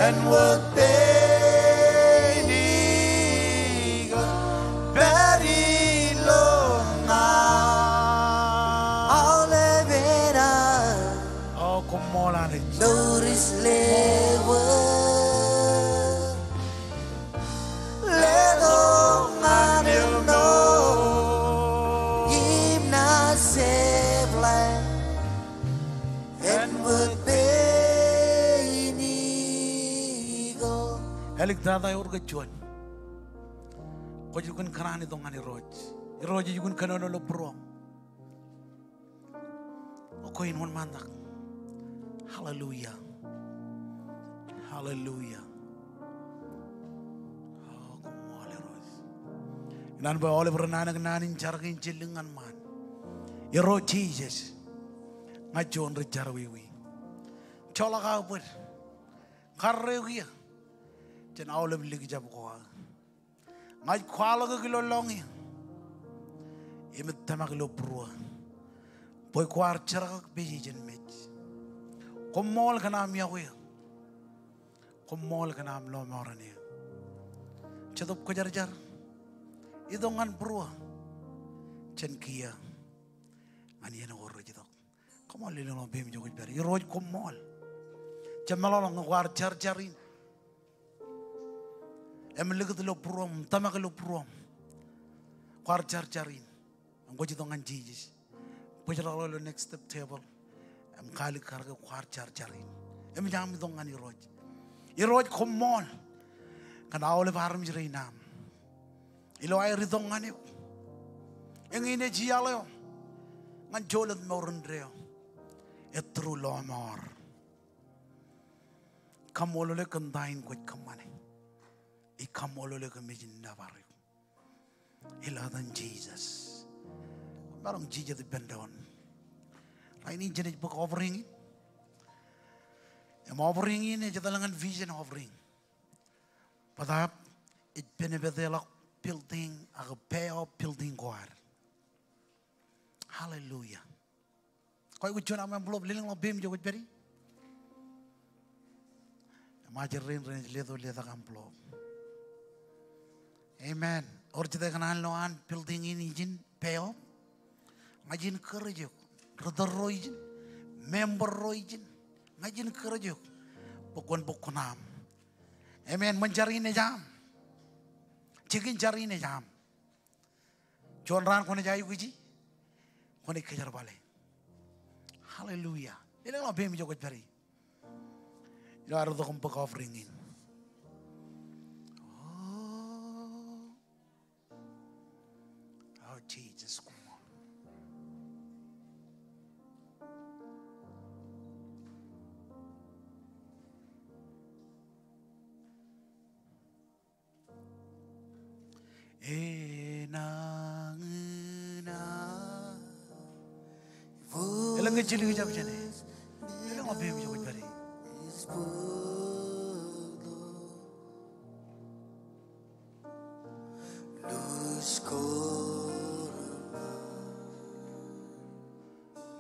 Āinwōt pein eo pād Āliktata ewōr ke juon. Kwōj lukkuun kōṇaan itok ñan Irooj. Irooj ej lukkuun kōnono ilo būruōṃ. Ak kwe in wōnṃaantak. Hallelujah. Hallelujah. O, koṃṃool Irooj. Ikōṇaan bwe aolep ren anōk naan in jar kein jillik ñan ṃaan. Irooj Jisōs, ña juon ri jerọwiwi. Joḷọk aō bōd. Karreoik eō jān aolep likjab ko aō. Ña ij kwaḷọk eok ilo lọñiō im ij tōmak ilo būruō bwe kwaar jerkakpeje jān mej. Koṃṃool kōn aṃ yokwe eō. Koṃṃool kōn aṃ lọmọọren eō. Jetōb Kwōjarjar, itok ñan būruō jān kiiō ñan iien ko rej itok. Come on, lelōñḷọk peiṃ ijo kwōj pād ie. Irooj koṃṃool. Jemeḷọkḷọk ñe kwaar jar jar in. Im likūt ilo būruōṃ, tōmak ilo būruōṃ. Kwaar jar jar in. Im kwōj itok ñan Jisōs. Bōjrak ḷọk ilo next step table. Im kaalikkar ke kwaar jar jar in. Im enaaj aṃ itok ñan Irooj. Irooj koṃṃool. Kōn aolep armej rein aṃ. Ilo aer itok ñan eok. Eñin ej iaḷ eo ñan jolōt mour indeeo. Ej tūru lọmọọr. Kaṃṃoolol eok kōn ta in kwōj kōṃṃane. Ij kaṃṃoolol eok kōmij nōbar eok. Ilo etan Jisōs. Maroñ jijet ippān doon. Rainin jenaaj bōk offering in. Im offering in ej etal ñan vision offering. Bōtaab ej penepeteḷọk building ak pay off building ko ad. Hallelujah. Kwōj aikuj juon aṃ envelope, lelōñḷọk peiṃ ijo kwōj pād ie. Im ajri rein renaaj leto letak envelope. Amen. Ewōr jete kōṇaan lo an building in ijin pay off? Ña ij encourage eok. Ri tōl ro ijin, member ro ijin, ña ij encourage eok bwe kwōn bōk kuṇaaṃ. Amen. Ṃōn jar in ej aṃ. Jikin jar in ej aṃ. Juon raan kwōnaaj aikuji, kwōnaaj kōjerbale. Hallelujah. Lelōñḷọk peiṃ ijo kwōj pād ie. Ilo ad itok im bōk offering in. O, o, Jisōs, koṃṃool. Enañin a elōñ ke jidik ijab jāne. Elōñ eo peiṃ ijo kwōj pād ie.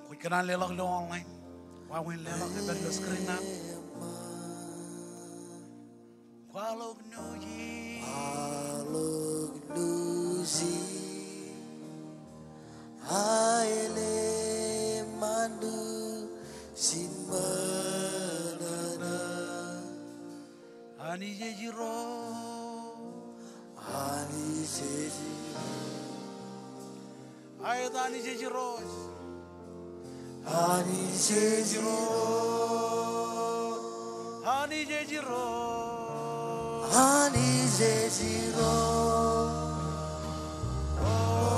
Kwōj kōṇaan leḷọk ilo online. Wāween leḷọk, ej pād ilo screen ṇe. Kwaḷọk nuj in. Kwaḷọk nuj in. Aelep ṃandu ijin ṃōṇōṇō. Anij ej Irooj. Anij ej Irooj. Aet, Anij ej Irooj. Anij ej Irooj. Anij ej Irooj. Anij ej Irooj. O,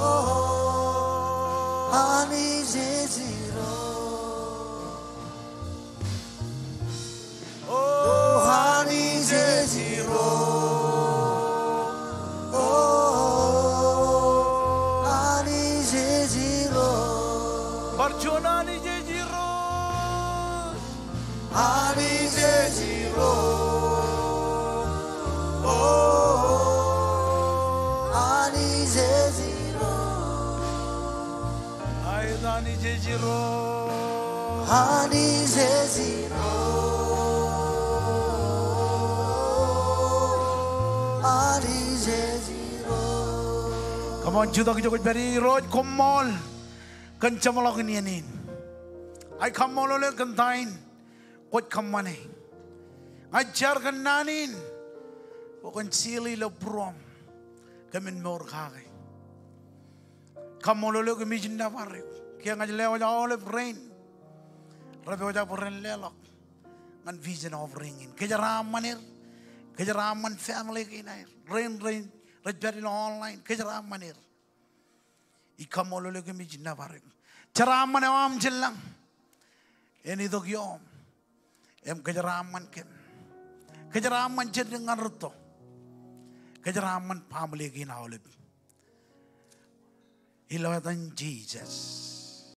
Anij ej Irooj. O, Anij ej Irooj. O, Anij ej Irooj. Bar juon, Anij ej Irooj. Anij ej Irooj. O, Anij ej Irooj. Aet, Anij ej Irooj. Anij ej Irooj. Anij ej Irooj. Come on, jutak ijo kwōj pād ie. Irooj koṃṃool kōn jeṃḷọkin iien in. Ij kaṃṃoolol eok kōn ta in kwōj kōṃṃane. Ña ij jar kōn naan in bwe kwōn seal ilo būruōṃ kōmin mour kake. Kaṃṃoolol eok im ij nōbar eok. Kiiō ña ij lewōj aolep rein rej pojak bwe ren leḷọk ñan vision offering in. Kōjeraaṃṃan er, Kōjeraaṃṃan family kein aer. Rein, rein rej pād ilo online, kōjeraaṃṃan er. Ij kaṃṃoolol eok im ij nōbar eok. Jeraaṃṃan eo aṃ jān lañ en itok ioṃ im kōjeraaṃṃan kōm. Kōjeraaṃṃan jān dik ñan rūtto. Kōjeraaṃṃan baaṃle kein aolep ilo etan Jisōs.